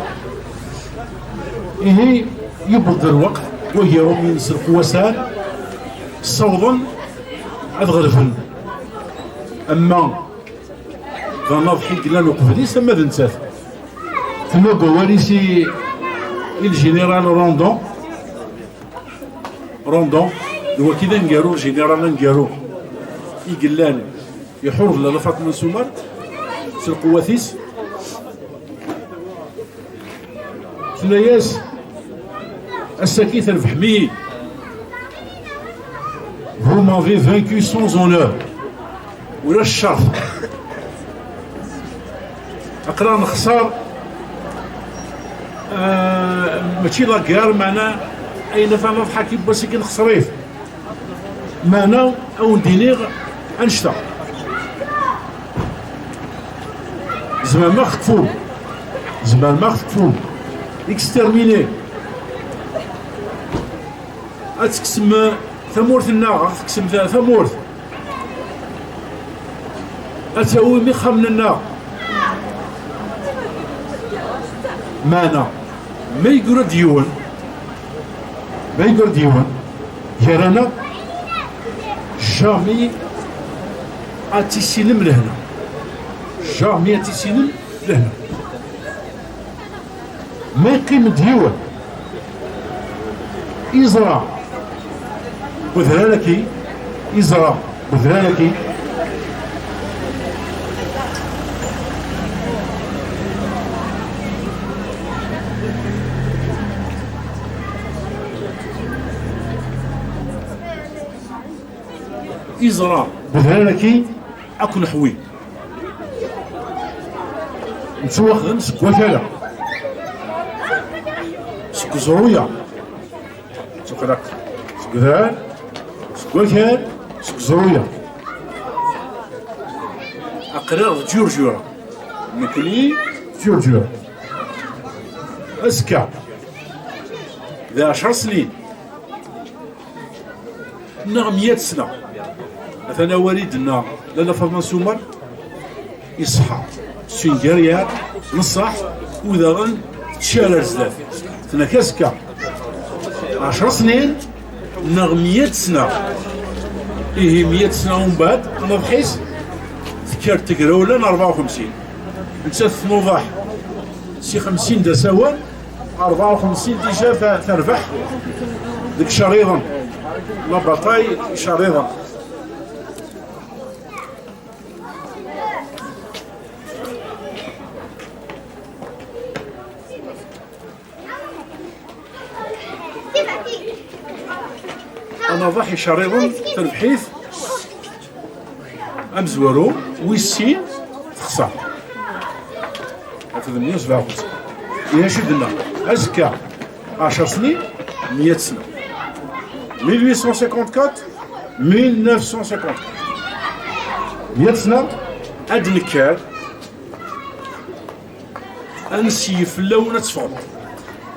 Ihi, yewweḍ-d lweqt, wagi Iṛumyen s lqewwa sɛan, ssawḍen ad ɣelben. Ama d anaḍeḥ i yellan uqbel-is, ama d nettat. Tenna deg wawal-is i, i lǧiniral Rondon. Rondon, d waki d aneggaru, lǧiniral aneggaru i yellan iḥureb Lalla Faṭma n Sumer s lqewwat-is. Tenna-yas: "Ass-agi trebḥem-iyi. Vous m'avez vaincu sans honneur." Ulac ccerf. Nexṣer, ah, mačči la guerre, meɛna ayen ata n ḍḥaki n wass-agi nexṣer-it. Meɛna, a wen-d-iniɣ annect-a. Tzemrem a ɣ-tekfum. Tzemrem a ɣ-tekfum. Exterminer. Ad tekksem tamurt-nneɣ, ad tekksem ta-, tamurt. Ad tawim ixxamen-nneɣ. Meɛna, ma yeggra-d yiwen, ma yeggra-d yiwen, gar-aneɣ, jamais ad tissinem lehna. Jamais ad tissinem lehna. Ma yeqqim-d yiwen, iẓra wedrar-agi, iẓra wedrar-agi. Iẓra wedrar-agi akk neḥwi. Nettwaxdem seg wakala, seg uẓru-ya. Tuqlaq seg udrar, seg wakal, seg uẓru-ya. Aql-aɣ d Ǧurǧura. Nekni d Ǧurǧura. Azekka, d ɛecra snin, neɣ meyya sna. Atan awal i d-tenna Lalla Faḍma Sumer, iṣeḥḥa. Ssunger-yaɣ neṣṣaḥ, u daɣen tcar ar zdat. Tenna-k azekka, ɛecra snin, neɣ meyya sna. Ihi meyya sna umbeɛd, anaḍḥis, tekker tegrawla n rebɛa u xemsin. Nettat tnuḍaḥ si xemsin d asawen, rebɛa u xemsin déjà ta-, terbeḥ deg Icerriḍen. La bataille Icerriḍen. Anaḍaḥ Icerriḍen terbeḥ-it amezwaru, wis sin texṣer. Akked meyya u sebɛa u xemsin. Ihi acu d-nna? Azekka, ɛecra snin, meyya sna. Mil huit cent cinquante-quatre, mil neuf cent cinquante-quatre. Meyya sna, ad d-nekker, ad nseyyef fell-awen ad teffɣem.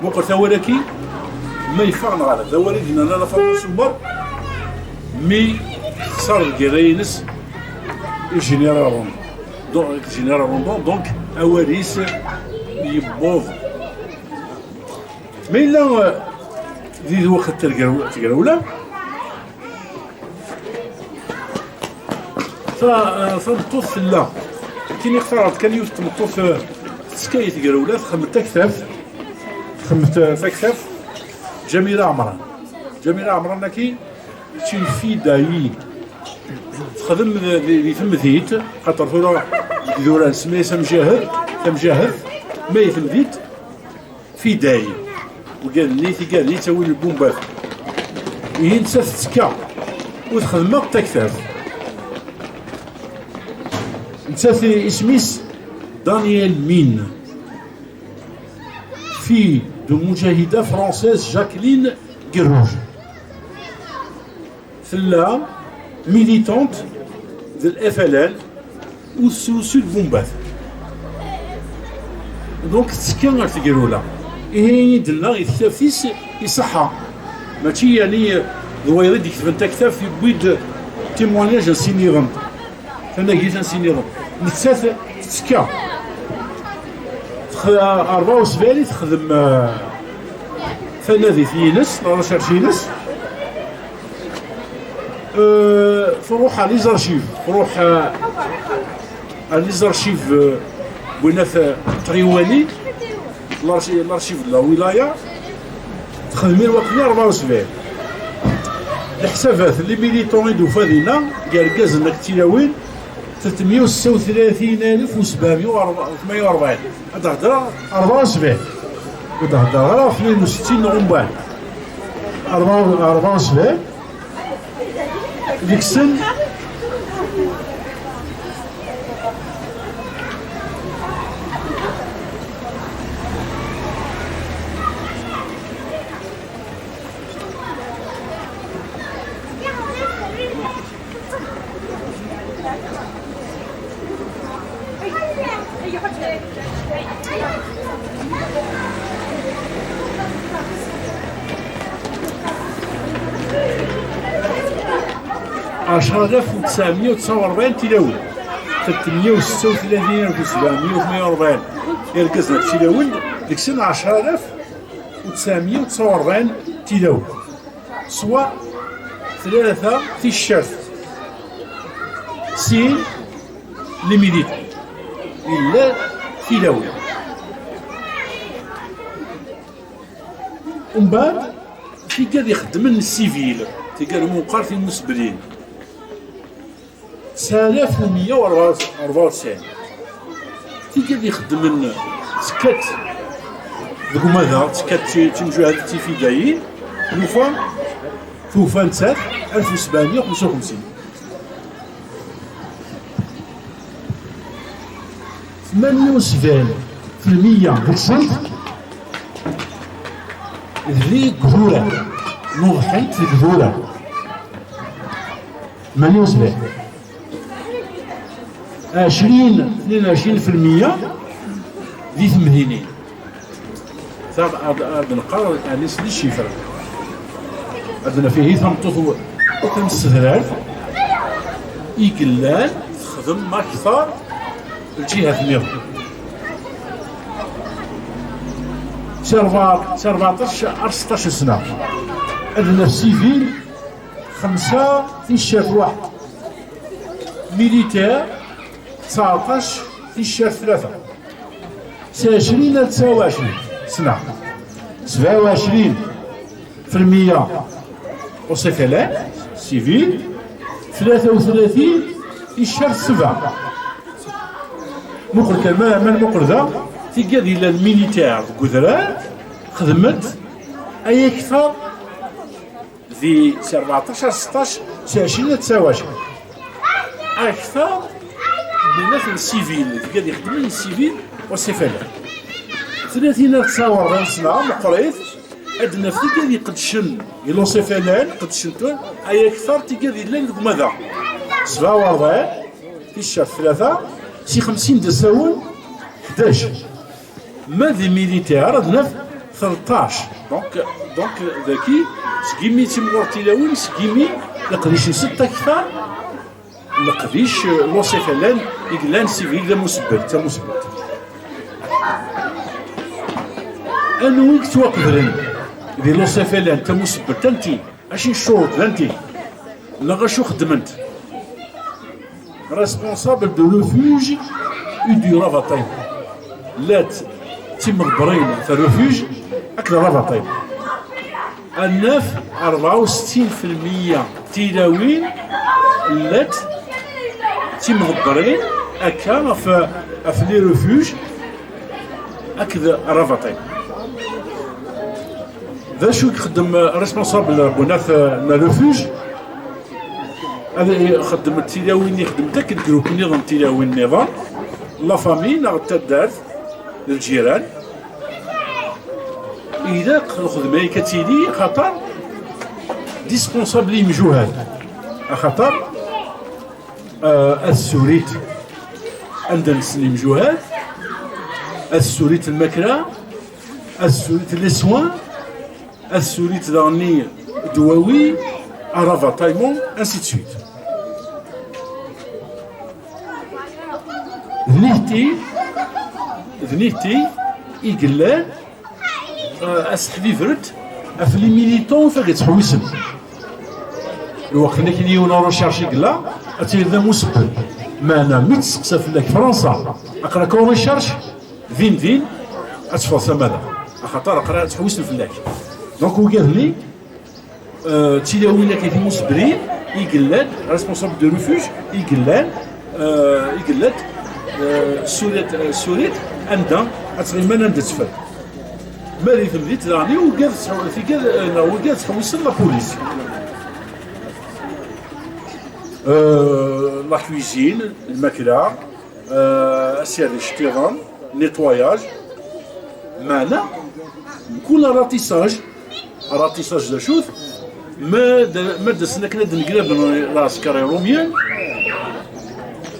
Muqel tawal-agi, ma yeffeɣ neɣ ala. D awal i d-yenna Lalla Faḍma Sumer, mi texṣer lgirra-ines i Général Rondon. Donc, Général Rondon, donc, awal-is yewweḍ. Ma yella, eh, di lweqt n tegrawla, Ta-, tameṭṭut tella. Akken i ɣ-teɛreḍ kan yiwet n tmeṭṭut, eh, tettekka i tegrawla, txemmet taktabt, txemmet, eh, taktabt, Ǧamila Ɛemran. Ǧamila Ɛemran-agi, c'est une fille d'Aïn. Texdem di, di, di temdint, xaṭer tura deg idurar nsemma-yas amjahed, tamjahed, ma i temdint, Fiday. Ugad-nni, tigad-nni ttawin lbumbat. Ihi nettat tettekka u texdem akk taktabt. Nettat isem-is Daniel Mine. Fille de mujahida française Jacqueline Guerrouj. Tella militante de l'F L N u tesrusu lbumbat. Donc, tettekka ar tegrula. Ihi, i d-nnan i tektabt-is, iṣeḥḥa. Mačči, yani, d wayeḍ i d-iketben taktabt, yewwi-d témoignage n sin-iḍen. Tanagit n sin-iḍen. Nettat tettekka. Tex-, rebɛa u sebɛin i texdem, eh, tanadit-ines, la recherche-ines. Euh, tṛuḥ à les archives, tṛuḥ, euh, à les archives, euh, win at, euh, Tɣiwanin, l'archi-, l'archive de la wilaya, texdem i lweqt-nni rebɛa u sebɛin. Leḥsabat, les militants i d-tufa dinna, gar irgazen akked tilawin, tretmeyya u setta u tlatin alef u sebɛemeyya u tmenya u rebɛin. Ad d-hedreɣ rebɛa u sebɛin. Ur d-hedreɣ ara ɣef tnin u settin neɣ umbeɛd. Rebɛa, rebɛa u sebɛin. Deg-sen, ɛecra alaf u tesɛemya u tesɛa u rebɛin tilawin. Tlatemya u setta u tlatin alef u sebɛemya u tmanya u rebɛin irgazen akked tilawin, deg-sen ɛecra alaf u tesɛemya u tesɛa u rebɛin tilawin. Ṣṣwab tlata ticcert, sin les militaires, yella tilawin. Umbeɛd, tigad ixeddmen n civil, tigad meqqar timusbrin, tesɛa alaf u meyya u rebɛa u tesɛin. Tigad ixeddmen tekkat deg umadaɣ, tekkat d timjuhad d tifidayin, nufa tufa nettat alef u sebɛemya u xemsa u xemsin. Tmanya u sebɛin fi lmeyya deg-sent d igdura, nuḍḥent deg igdura. Tmanya u sebɛin. Ɛecrin, tnin u ɛecrin fi lmeyya di temdinin. Ta ad, ad nqar, ɛni s les chiffres. Ad naf ihi tameṭṭut w-, tamsedrart i yellan texdem akteṛ lǧihat nniḍen. Si rebɛa, si rbeɛṭac ar seṭṭac sna. Ad naf civil, xemsa ticcert waḥed. Militaire, tseɛṭac ticcert tlata. Si ɛecrin ar tesɛa u ɛecrin sna. Sebɛa u ɛecrin fi lmeyya usifalan, civil, tlata u tlatin ticcert sebɛa. Muqel kan, ma, ma nmuqel da, tigad yellan militaire deg udrar, xedment ay akteṛ di si rbeɛṭac ar seṭṭac, si ɛecrin ar tesɛa u ɛecrin. Akteṛ n civil, tigad ixeddmen n civil usifalan. Tlatin ar tesɛa u rebɛin sna, meqqrit, ad naf tigad iqeddcen i lusifalan, qeddcent ay akteṛ tigad yellan deg umadaɣ. Sebɛa u rebɛin ticcert tlata, si xemsin d asawen ḥdac. Ma d militaire ad naf tleṭṭac. Donc, donc, daki, seg imi timɣur tilawin, seg imi leqdic-nsent akteṛ, leqdic, eh, lusifalan i yellan civil d amusebbel, d tamusebbelt. Anwi i yettwaqeblen di lusifalan d tamusebbelt, anti? Acu n ccuruṭ, d anti? Neɣ acu xeddment? Responsable de refuge et du ravitaillement. Llant timḍebbrin ɣef refuge akked ravitaillement. Ad naf rebɛa u settin fi lmeyya tilawin llant timḍebbrin akka ɣef, ɣef les refuges akked ravitaillement. D acu i ixeddem responsable n unaf n refuge? Ad ixeddem tilawin, ixeddem-d akken grupp nniḍen n tilawin nniḍen, la famille neɣ d taddart, d lǧiran. Ilaq lxedma-ik ad tili, axaṭer dispensable i yimjuhad, axaṭer, euh, ad tessurit anda nsen imjuhad, ad tessurit lmakla, ad tessurit les soins, ad tessurit daɣen ddwawi, ravitaillement, ainsi de suite. D nitenti, d nitenti i yellan, euh, aseḥbiber-d ɣef les militants i ttḥewwisen. Lweqt-nni akken yiwen urucerc i yella, ad tiliḍ d amusebbel. Meɛna mi testeqsa fell-ak Fransa, aql-ak urucerc, din din ad teffeɣ tama da, axaṭer aql-aɣ ttḥewwisen fell-ak. Donc, ugad-nni, euh, d tilawin akka timusebrin i yellan, responsable de refuge i yellan, euh, i yellan, euh, surit, euh, surit, anda ad tɣiman, anda teffren. Ma di temdint daɣen, i ugad ttḥew-, tigad, euh, neɣ ugad ttḥewwisen la police. Euh, la cuisine, lmakla, euh, asiɛed iceṭṭiḍen, nettoyage. Meɛna, mkul ratissage, ratissage d acu-t? Ma d, ma d-asen akken ad d-neglaben lɛesker irumyen,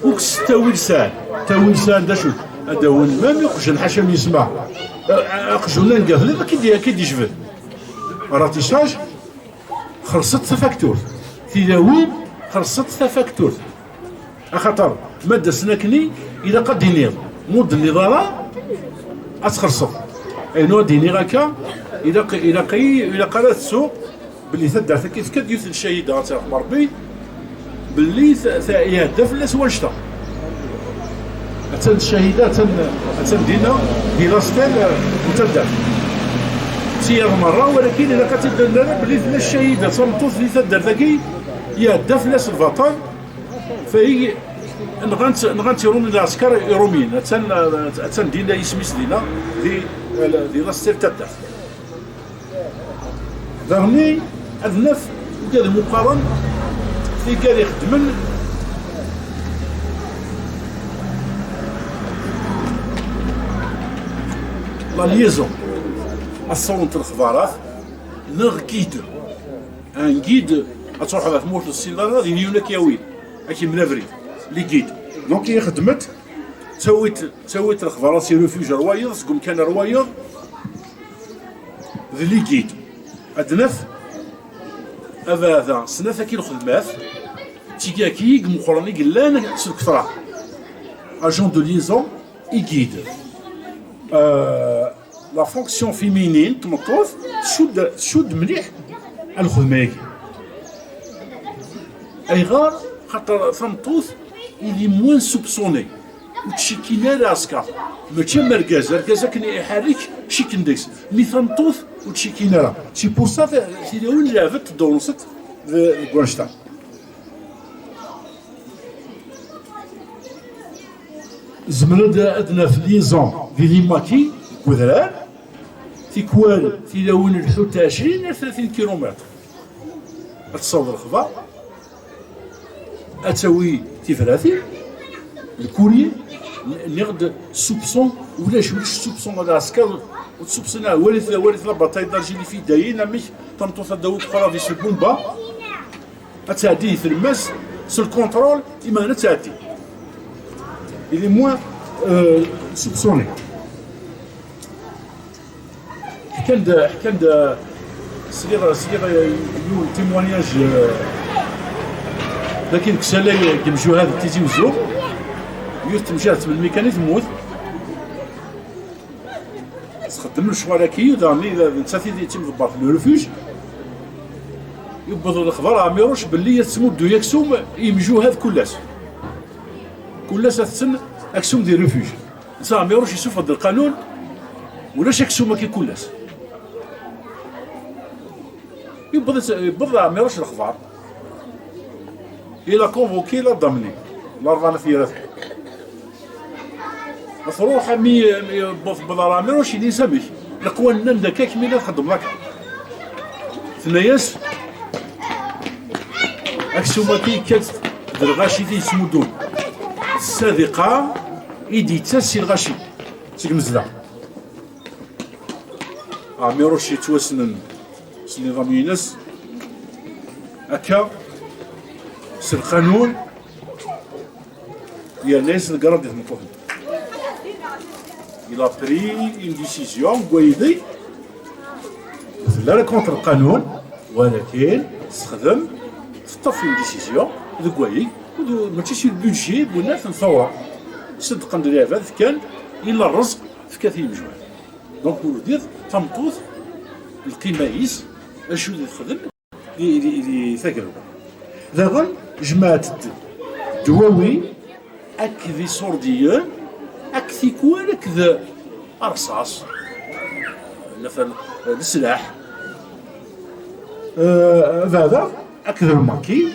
ur kkes ttawil sɛan. Ttawil sɛan d acu-t? Ad d-awen mam iqjan ḥaca mi yesma. A-, a-, aqjun-a n gafliḍ ad k-id-, ad k-id-ijbed. Ratissage, xelṣet tafakturt. Tilawin, Xerṣet tafakturt. Axaṭer ma d-asen akkenni, ilaq ad d-tiniḍ. Ma ur d-tenniḍ ara, ad txerṣeḍ. Aynu ad d-iniɣ akka, ilaq, ilaq, ilaq ara tettuɣ belli taddart-agi tekka-d yiwet n ccahida, ad tt-yerḥem Rebbi, belli t-, t-, iɛedda fell-as wannect-a. Attan ccahida, attan, attan dinna, di lastel, eh, n taddart. Tiyaḍ merra, walakin ilaq ad tt-id-nara belli tella ccahida, d tameṭṭut di taddart-agi, iɛedda fell-as lbaṭel, fayi, nɣan-tt, nɣan-tt Irum-, lɛesker iṛumyen. Attan, attan dinna yisem-is dinna, di, di lastel n taddart. Daɣen ad naf ugad imuqaren, tigad ixeddmen la liaison, ad ṣṣawent lexbarat, neɣ guide. Un guide, ad truḥeḍ ɣer tmurt ur tessineḍ ara, ad yili yiwen ad k-yawin, ad k-yemel abrid, les guides. Donc, i xedmet, ttawit, ttawit lexbarat si refuge ar wayeḍ, seg umkan ar wayeḍ, d les guides. Ad naf, abeɛda, snat akkin lxedmat, d tigi akkin i imeqqren i yellan s lketṛa. Agent de liaison, i guide. Euh, la fonction féminine, tmeṭṭut, tcudd, tcudd mliḥ lxedma-agi. Ayɣer? Xaṭer tameṭṭut, il est moins soupçonné. Ur ttcikkin ara ɛesker. Mačči am argaz, argaz akken iḥerrek, cikken deg-s. Mi tameṭṭut, ur ttcikkin ara. C'est pour ça, tilawin leɛbent ddeṛwent deg wannect-a. Nezmer ad, ad naf liaison di les maquis, deg udrar, tikwal tilawin lḥut ɛecrin ar tlatin kilumitr. Ad tessaweḍ lexbar, ad tawi tibratin, le courrier, n-, nniɣ-d soupçon, ulac, ulac soupçon, ad ɛesker, ur t-soupçon ara, walit, walit la bataille d'Alger, les fidayen, amek tameṭṭut ad d-tawi kra di Sibumba. Ad tɛeddi di tlemmast, s lkuntrul, iman ad tɛeddi. Il est moins, euh, soupçonné. Ḥkan-d, ḥkan-d, sliɣ, sliɣ, euh, yiwen témoignage, euh, lakin deg usalay n yimjuhad n Tizi Uzzu, yiwet temjahet melmi kan i temmut. Txeddem lecɣal-agi, daɣen d nettat i d, i d timḍebbert n le refuge. Yewweḍ lexbar Ɛmiruc belli ad tettmuddu aksum i yimjuhad kul ass. Kul ass ad tetten aksum di refuge. Netta Ɛmiruc yessufeɣ-d lqanun, ulac aksum-agi kul ass. Yewweḍ, yewweḍ Ɛmiruc lexbar. Il a convoqué la Damni, Larebɛa n At Yiraten. Truḥ, mi, mi yewweḍ, yewweḍ ɣer Ɛmiruc, ini-as amek? Leqwanen-a n dakka, kemmini ad txeddmeḍ akka. Tenna-yas, aksum-agi yekka-d d lɣaci i t-yettmuddun. D ssadiqa i d-yettas si lɣaci, seg Mezda. Ɛmiruc yettwassnen s nniḍam-ines, akka, s lqanun, yerna-yas legrad i tmeṭṭut-nni. Il a pris une décision, deg waydi, ur telli ara contre lqanun, walakin texdem, teṭṭef une décision, deg waydi, mačči si budget, bunat n tawra. Ṣeddqen-d lɛibad, fkan, illa rrezq, tefka-t i yimjuhad. Donc, ur diɣ tameṭṭut, lqima-is, acu di texdem, di, di, di tagrewla. Daɣen, jemɛet-d ddwawi, akked iṣurdiyen, akked tikwal, akked rrṣaṣ, lafal, leslaḥ. Euh, beɛda, akked lmaki,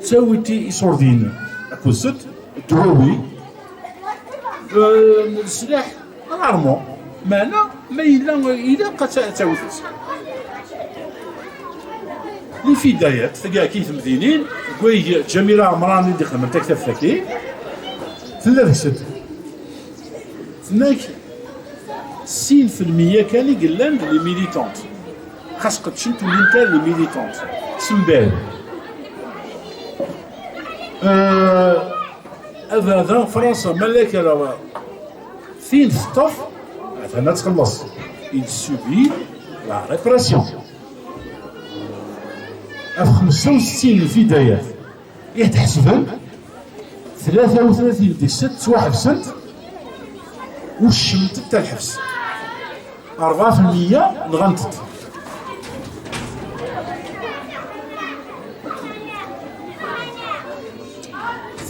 ttawit iṣurdiyen akked sed, ddwawi, euh, leslaḥ, rarement. Meɛna, ma yella ilaq ad ta-, ad tawit. Lfidayat, tagi akka i temdinin, deg wayeg Ǧamila Ɛemran i d-ixedmen taktabt-agi, tella deg-sent. Tenna-k, sin fi lmeyya kan i yellan d les militantes. Xas qedcent ulint ar les militantes. Sembal. Euh, abeɛda Fransa, ma la kra tin teṭṭef, atan ad txelleṣ. Il subit la répression. Ɣef xemsa u settin n lfidayat. I tḥesbem, tlata u tlatin deg-sent ttwaḥebsent, u kecment-d ar lḥebs. Rebɛa fi lmeyya nɣant-t.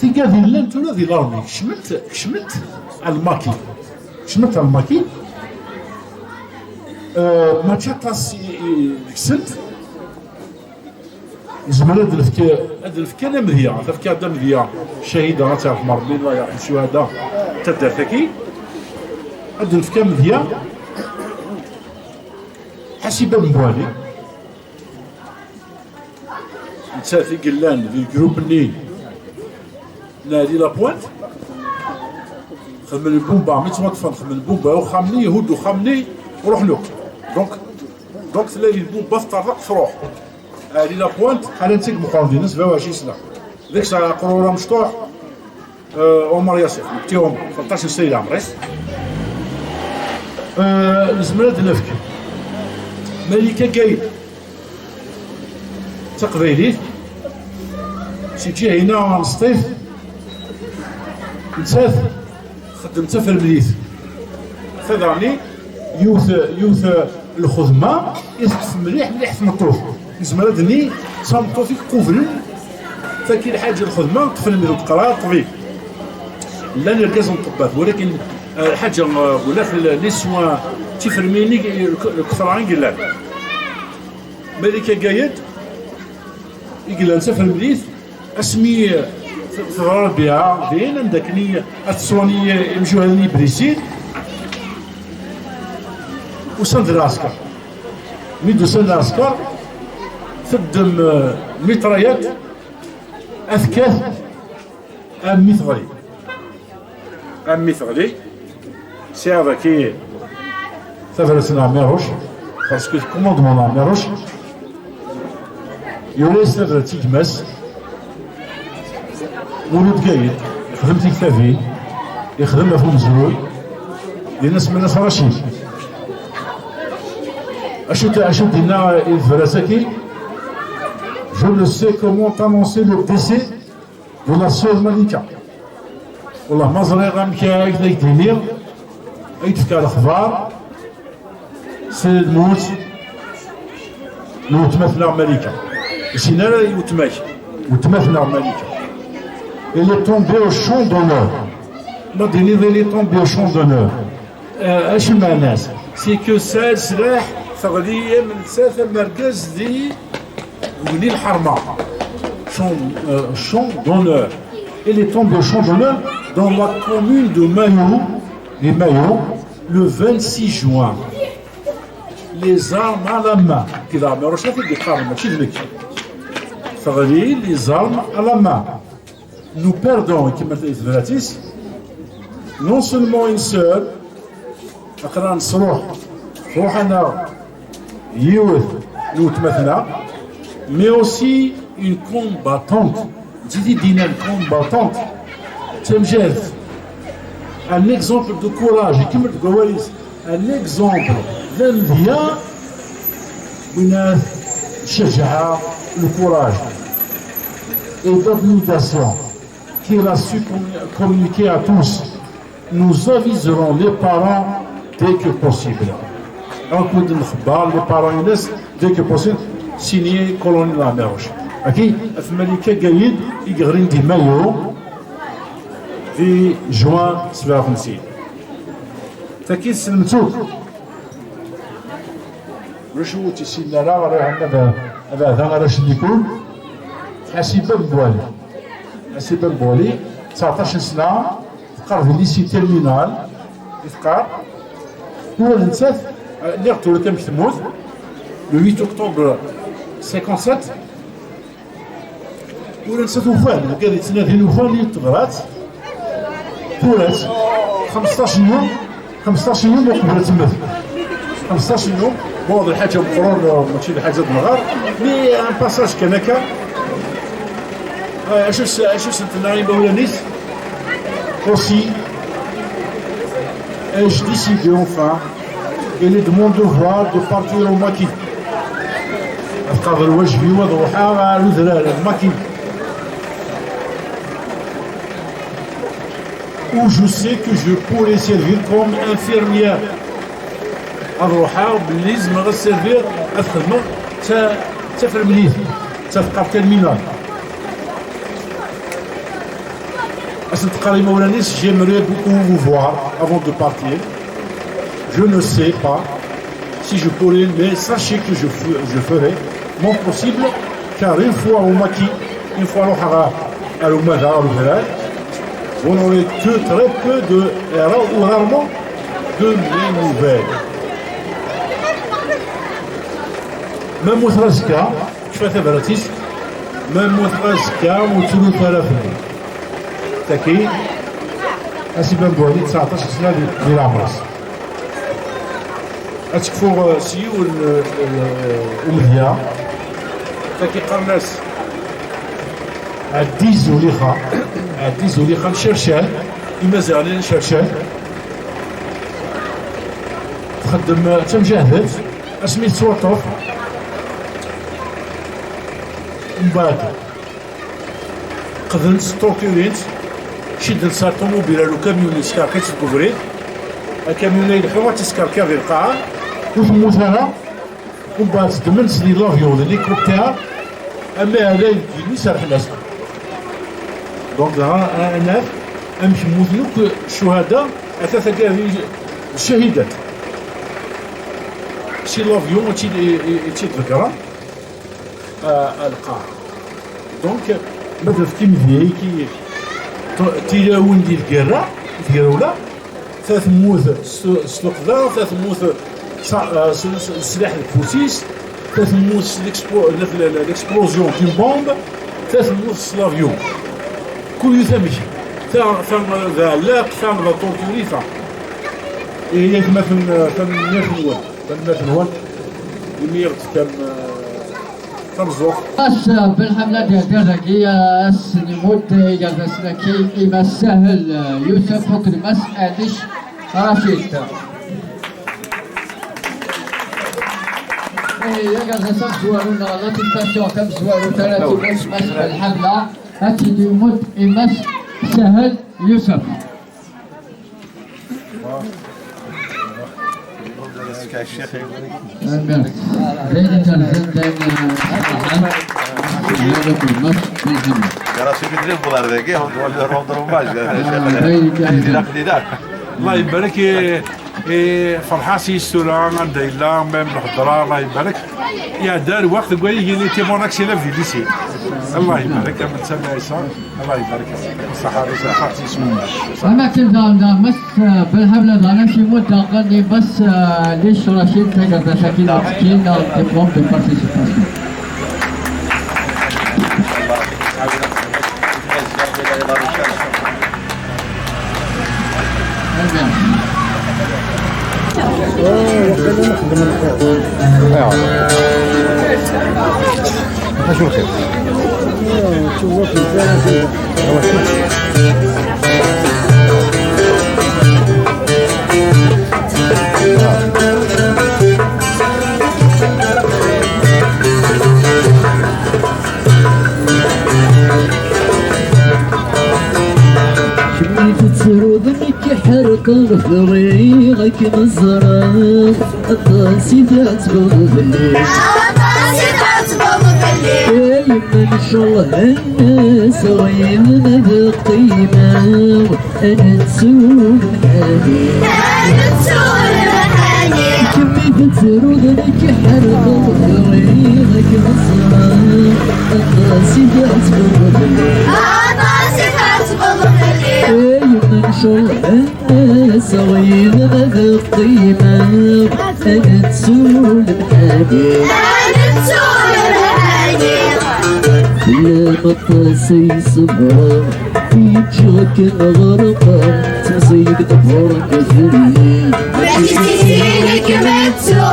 Tigad yellan tura di l'armée, kecment, kecment ar lmaki. Kecment ar lmaki. Euh, mačči aṭas i, i, deg-sent. Nezmer ad nefk, ad nefk kan amedya, tefka-d amedya, ccahida, ad tt-iɛref Rebbi, Allah yerḥem ccuhada n taddart-agi. Ad nefk amedya, Ḥasiba Mbuɛli, nettat i yellan di lgrup-nni n Ɛli Lapointe, xedmen lbumba, mi ttwaṭṭfen, xedmen lbumba i uxxam-nni, ihudd uxxam-nni, ruḥen akk. Donc, donc tella di lbumba teṭṭerḍeq, truḥ. Ɛli Lapointe, ḥala netta i imeqqren dinna, sebɛa u ɛecrin sna. Deg-s aqrur amecṭuḥ, euh, Omar Yassir, nekti Omar, tleṭṭac n sna i leɛmer-is. Euh, nezmer ad d-nefk Malika Gayed, d taqbaylit, si ǧiha-ina n Sṭif, nettat txeddem d tafremlit. Ta daɣen yiwet, yiwet lxedma i teṭṭef mliḥ, mliḥ tmeṭṭut. Nezmer ad d-nini d tameṭṭut i iqublen tagi lḥaǧa lxedma, ṭṭfen mliḥ teqra ṭṭbib. Llan irgazen n ṭṭebbat, walakin, eh, lḥaǧa, eh, wala les soins tifremliyin i, i, lketṛa i yellan. Malika Gayed, i yellan d tafremlit, asmi, eh, t-, teḍra lbiɛa din, anda akken i ad tettwani imjuhad-nni Brisid, usan-d lɛesker. Mi d-usan lɛesker, teddem, eh, mitrayat, ad tekkat, a mmi teɣli. A mmi teɣli, sɛiɣ daki tabrat n Ɛmiruc, parce que commandement n Ɛmiruc, yura-yas tabrat i gma-s, Mulud Gayed, ixdem tiktabin, ixdem ɣef umezruy, yenna-s Racid. Acu t-, acu d-yenna i tebrat-agi? Je ne sais comment annoncer le décès de la sœur Malika. Wallah, ma ẓriɣ amek ay ak-d-iniɣ, ay d-fkeɣ lexbar s lmut n weltma-tneɣ Malika. Ur sin ara i weltma-k, weltma-tneɣ Malika. Il est tombé au champ d'honneur. Ma d-tiniḍ, il est tombé au champ d'honneur. Euh, acu meɛna-s? C'est que tesɛa leslaḥ, teɣli am nettat am argaz di wegni lḥerma. Champ, euh, champ d'honneur. Il est tombé au champ d'honneur dans la commune de Mayo, les Mayo, le vingt-six juin. Les armes à la main. Kida Ɛmiruc i t-id-yeqqaren, mačči d nekk. Teɣli les armes à la main. Nous perdons, comme dit Vratis, non seulement une sœur, aql-aɣ nesruḥ, truḥ-aneɣ yiwet n weltma-tneɣ, mais aussi une combattante. Ǧǧet-iyi d-iniɣ combattante, d tamejjadt. Un exemple de courage, ikemmel deg wawal-is. Un exemple d'amedya, win ad tcejjeɛ, le courage et d'abnégation qu'il a su commu-, communiquer à tous. Nous aviserons les parents dès que possible. Ad nexber les parents-ines dès que possible, signé colonel Ɛmiruc. Aki, af Malika Gayed i yeɣlin di Mayo, di juin sebɛa u xemsin. Taki tselmet akk. Ulac ur tt-issinen ara, ara iɛemmed ad, ad iɛedda arrac n likul. Ḥasiba Mbuɛli. Ḥasiba Mbuɛli, tseɛṭac n sna, teqqar di lycée terminal, i teqqar. Ula d nettat, eh, lliɣ tura kan deg tmurt, le huit octobre cinquante-sept, ula nettat ufan, wigad yettnadin ufan i tebrat, tura-tt, xemseṭṭac n yum, xemseṭṭac n yum uqbel ad temmet. Xemseṭṭac n yum, bon, d lḥaǧa meqqren, mačči d lḥaǧa d-nɣer, mais un passage kan akka. Ah, acu s-, acu sent-tenna imawlan-is? Aussi, ai-je décidé enfin, il est de mon devoir de partir au maquis. Ad qabel wajeb-iw ad ruḥeɣ ar udrar, al maquis. Où je sais que je pourrais servir comme infirmière. Ad ruḥeɣ belli zemreɣ ad servir, ad xedmeɣ d ta-, d tafremlit, d tafeqqart terminale. Ad sen-teqqar imawlan-is, j'aimerais beaucoup vous voir avant de partir. Je ne sais pas si je pourrais, mais sachez que je, fe- je ferai mon possible, car une fois au maquis, une fois ruḥeɣ ar umadaɣ, ar udrar, vous n'aurez que très peu de, ra- ou rarement de mes nouvelles. Ma mmuteɣ azekka, tekfa tabrat-is, ma mmuteɣ azekka, ur ttrut ara fell-i. Tagi, a Si Ben Buɛli, tseɛṭac sna di, di leɛmer-is. Ad tekfuɣ, eh, s yiwen, eh, eh, umedya. Tagi qqaren-as Ɛeddi Zulixa, Ɛeddi Zulixa n Cercal, Imaziɣen n Cercal. Txeddem, eh, d tamjahdet, asmi tettwaṭṭef. Mbeɛd, qqdent, ṭṭurkirint, ciddent s aṭumubil ar ukamyun, yeskerkiḍ deg ubrid. Akamyun-a ileḥḥu, ad t-iskerkiḍ di lqaɛa, ur temmut ara. Umbeɛd ddmen-tt di l'avion, d l'hélicoptère, ama ɛlay deg yimi, serḥen-as. Donc, dɣa, a, a naf amek mmuten akk ccuhada, ata tagi d ccahidat. Si l'avion i tt-id-, i, i, i tt-id-ḍeggren, a, a lqaɛa. Donc, ma d-nefk imedya-agi, t-, tilawin di lgirra, di tegrawla, ta temmut s, s tuqqda, ta temmut s, s, s, s leslaḥ deg ufus-is, ta temmut s l'explo-, l-, l-, l-, l'explosion d'une bombe, ta temmut s l'avion. Kul yiwet amek. Ta, ta d aɛellaq, ta d aṭurkuri, ta. Ihi, atmaten, tanemmirt-nwen. Tanemmirt-nwen imi i ɣ-d-tefkam, eh, tameẓẓuɣt. Ass Belḥemla d-ihder dagi, ass n imut, igerdasen-agi i Mass Sahel Yusef akked Mass Alic Racid. Ihi, agerdas amezwaru neɣ l'attestation tamezwarut ara tt-imudd Mass Belḥemla, ad tt-id-imudd i Mass Sahel Yusef. Racid idrib ɣer dagi, on doit lui rendre hommage. Ilaq, ilaq. Allah ibarek i, i Ferḥas yis tura anda yella, même lhedra, Allah ibarek. Iɛedda lweqt deg wayeg il était mon accélèbre du lycée. Allah ibarek, am netta Ɛisa. Allah ibarek. Ṣaḥa, ṣaḥa, ṣaḥa. Am akken daɣen, daɣen, Mass, eh, Belḥemla daɣen, ad s-imudd daɣen i Mass, eh, Alic Racid tagerdas-agi n uttekki neɣ diplôme de participation. ايوا. شنو خير؟ Kemmi tettruḍ, nekk ḥerqeɣ, bɣiɣ ad kem-ẓreɣ. Aṭas i tɛettbeḍ fell-i. Aṭas i tɛettbeḍ fell-i. A yemma, ncallah ass-a ɣiwel ad qqimeɣ. Ad nettu lemḥani. Ad nettu lemḥani. Kemmi tettruḍ, nekk ḥerqeɣ, bɣiɣ ad kem-ẓreɣ. Aṭas i tɛettbeḍ fell-i. Aṭas i tɛettbeḍ fell-i. A yemma, ncallah ass-a ɣiwel ad qqimeɣ. Ad nettu lemḥani. Ad nettu lemḥani. Fell-am aṭas ay ṣebreɣ, yeǧǧa-k ɣerqeɣ, temẓi-k ḍebbren fell-i. Mačči d tiziri kem-ttu,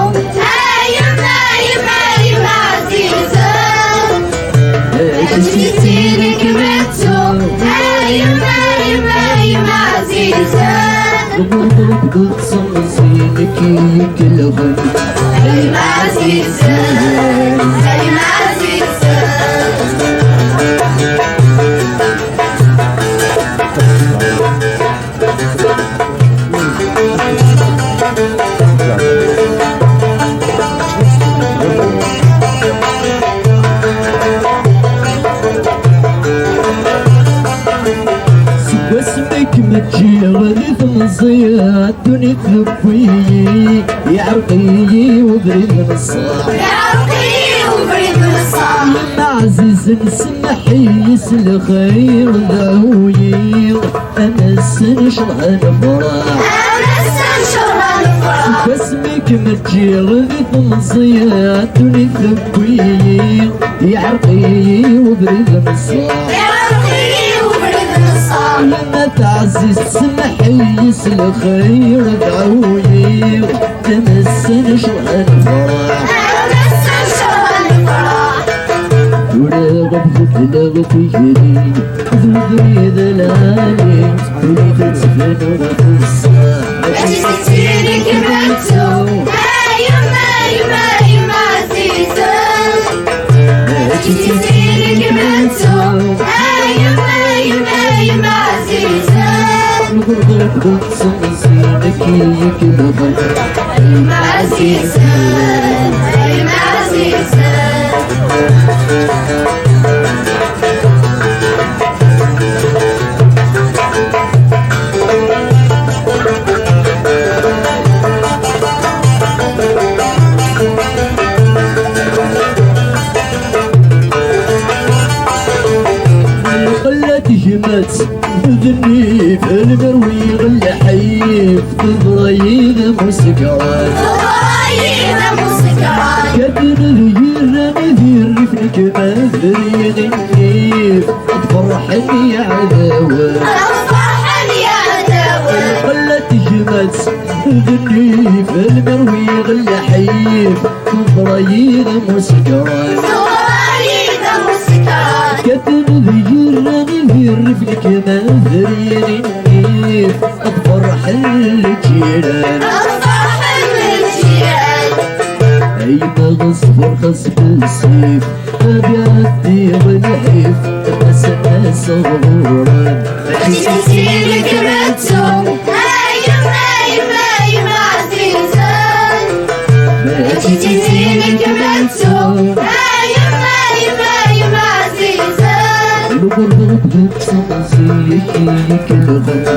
a yemma, a yemma, a yemma ɛzizen. Mačči d tiziri kem-ttu, a yemma, a yemma, a yemma ɛzizen. Ḍebbren-k d tsemẓi-k ikelxen. A yemma ɛzizen, a yemma ɛzizen. Ǧǧiɣ di temẓi ddunit tewwi-yi, iɛreq-iyi ubrid n ṣṣeḥ. Iɛreq-iyi ubrid n ṣṣeḥ. Ɛzizen, semmeḥ-iyi s lxir, dɛu-yi, ad nessen ccḍeḥ nefreḥ. Ad nessen ccḍeḥ nefreḥ. Seg wasmi kem-ǧǧiɣ di temẓi ddunit tewwi-yi, iɛreq-iyi ubrid n ṣṣeḥ. Iɛreq-iyi ubrid n ṣṣeḥ. Lana taɛzizt, semmeḥ-iyi s lxir, dɛu-yi, ad nessen ccḍeḥ nefreḥ. Ad nessen ccḍeḥ nefreḥ. Tura ad beddleɣ tikli, d ubrid lɛali, win i tettbaneɣ teṣṣeḥ. Mačči d tili kemm ad nettu, a yemma, yemma, yemma ɛzizen. Mačči d tili kemm ad nettu, a yemma, yemma, yemma ɛzizen. Lɣerba d tsemẓi, nekk yekk lɣerba. A yemma ɛzizen, a yemma ɛzizen. Lqella tegmat d nnif, lmerwi d lḥif, teḍra-yi d amusekran. Teḍra-yi d amusekran. Kadden d yirran d irrif, nekk ma briɣ nnif, ad ferḥen yiɛdawen. Ad ferḥen yiɛdawen. Lqella tegmat d nnif, lmerwi d lḥif, teḍra-yi d amusekran. Teḍra-yi d amusekran. Kadden d yirran d irrif, nekk ma briɣ nnif, ad ferḥen lǧiran. Ad ferḥen lǧiran. Ay ma ɣeṣber xas bessif, ad iɛeddi lḥif, ad as-nnas ɣur-m. Mačči d tili kemm ad nettu, a yemma, yemma, yemma ɛzizen. Mačči d tili kemm ad nettu, a yemma, yemma, yemma ɛzizen. Lɣerba d tsemẓi, yekk lɣerba.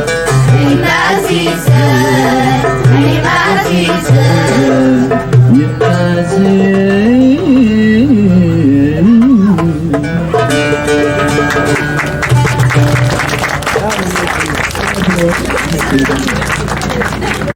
A yemma ɛzizen, a yemma ɛzizen. Yemma ɛzizen.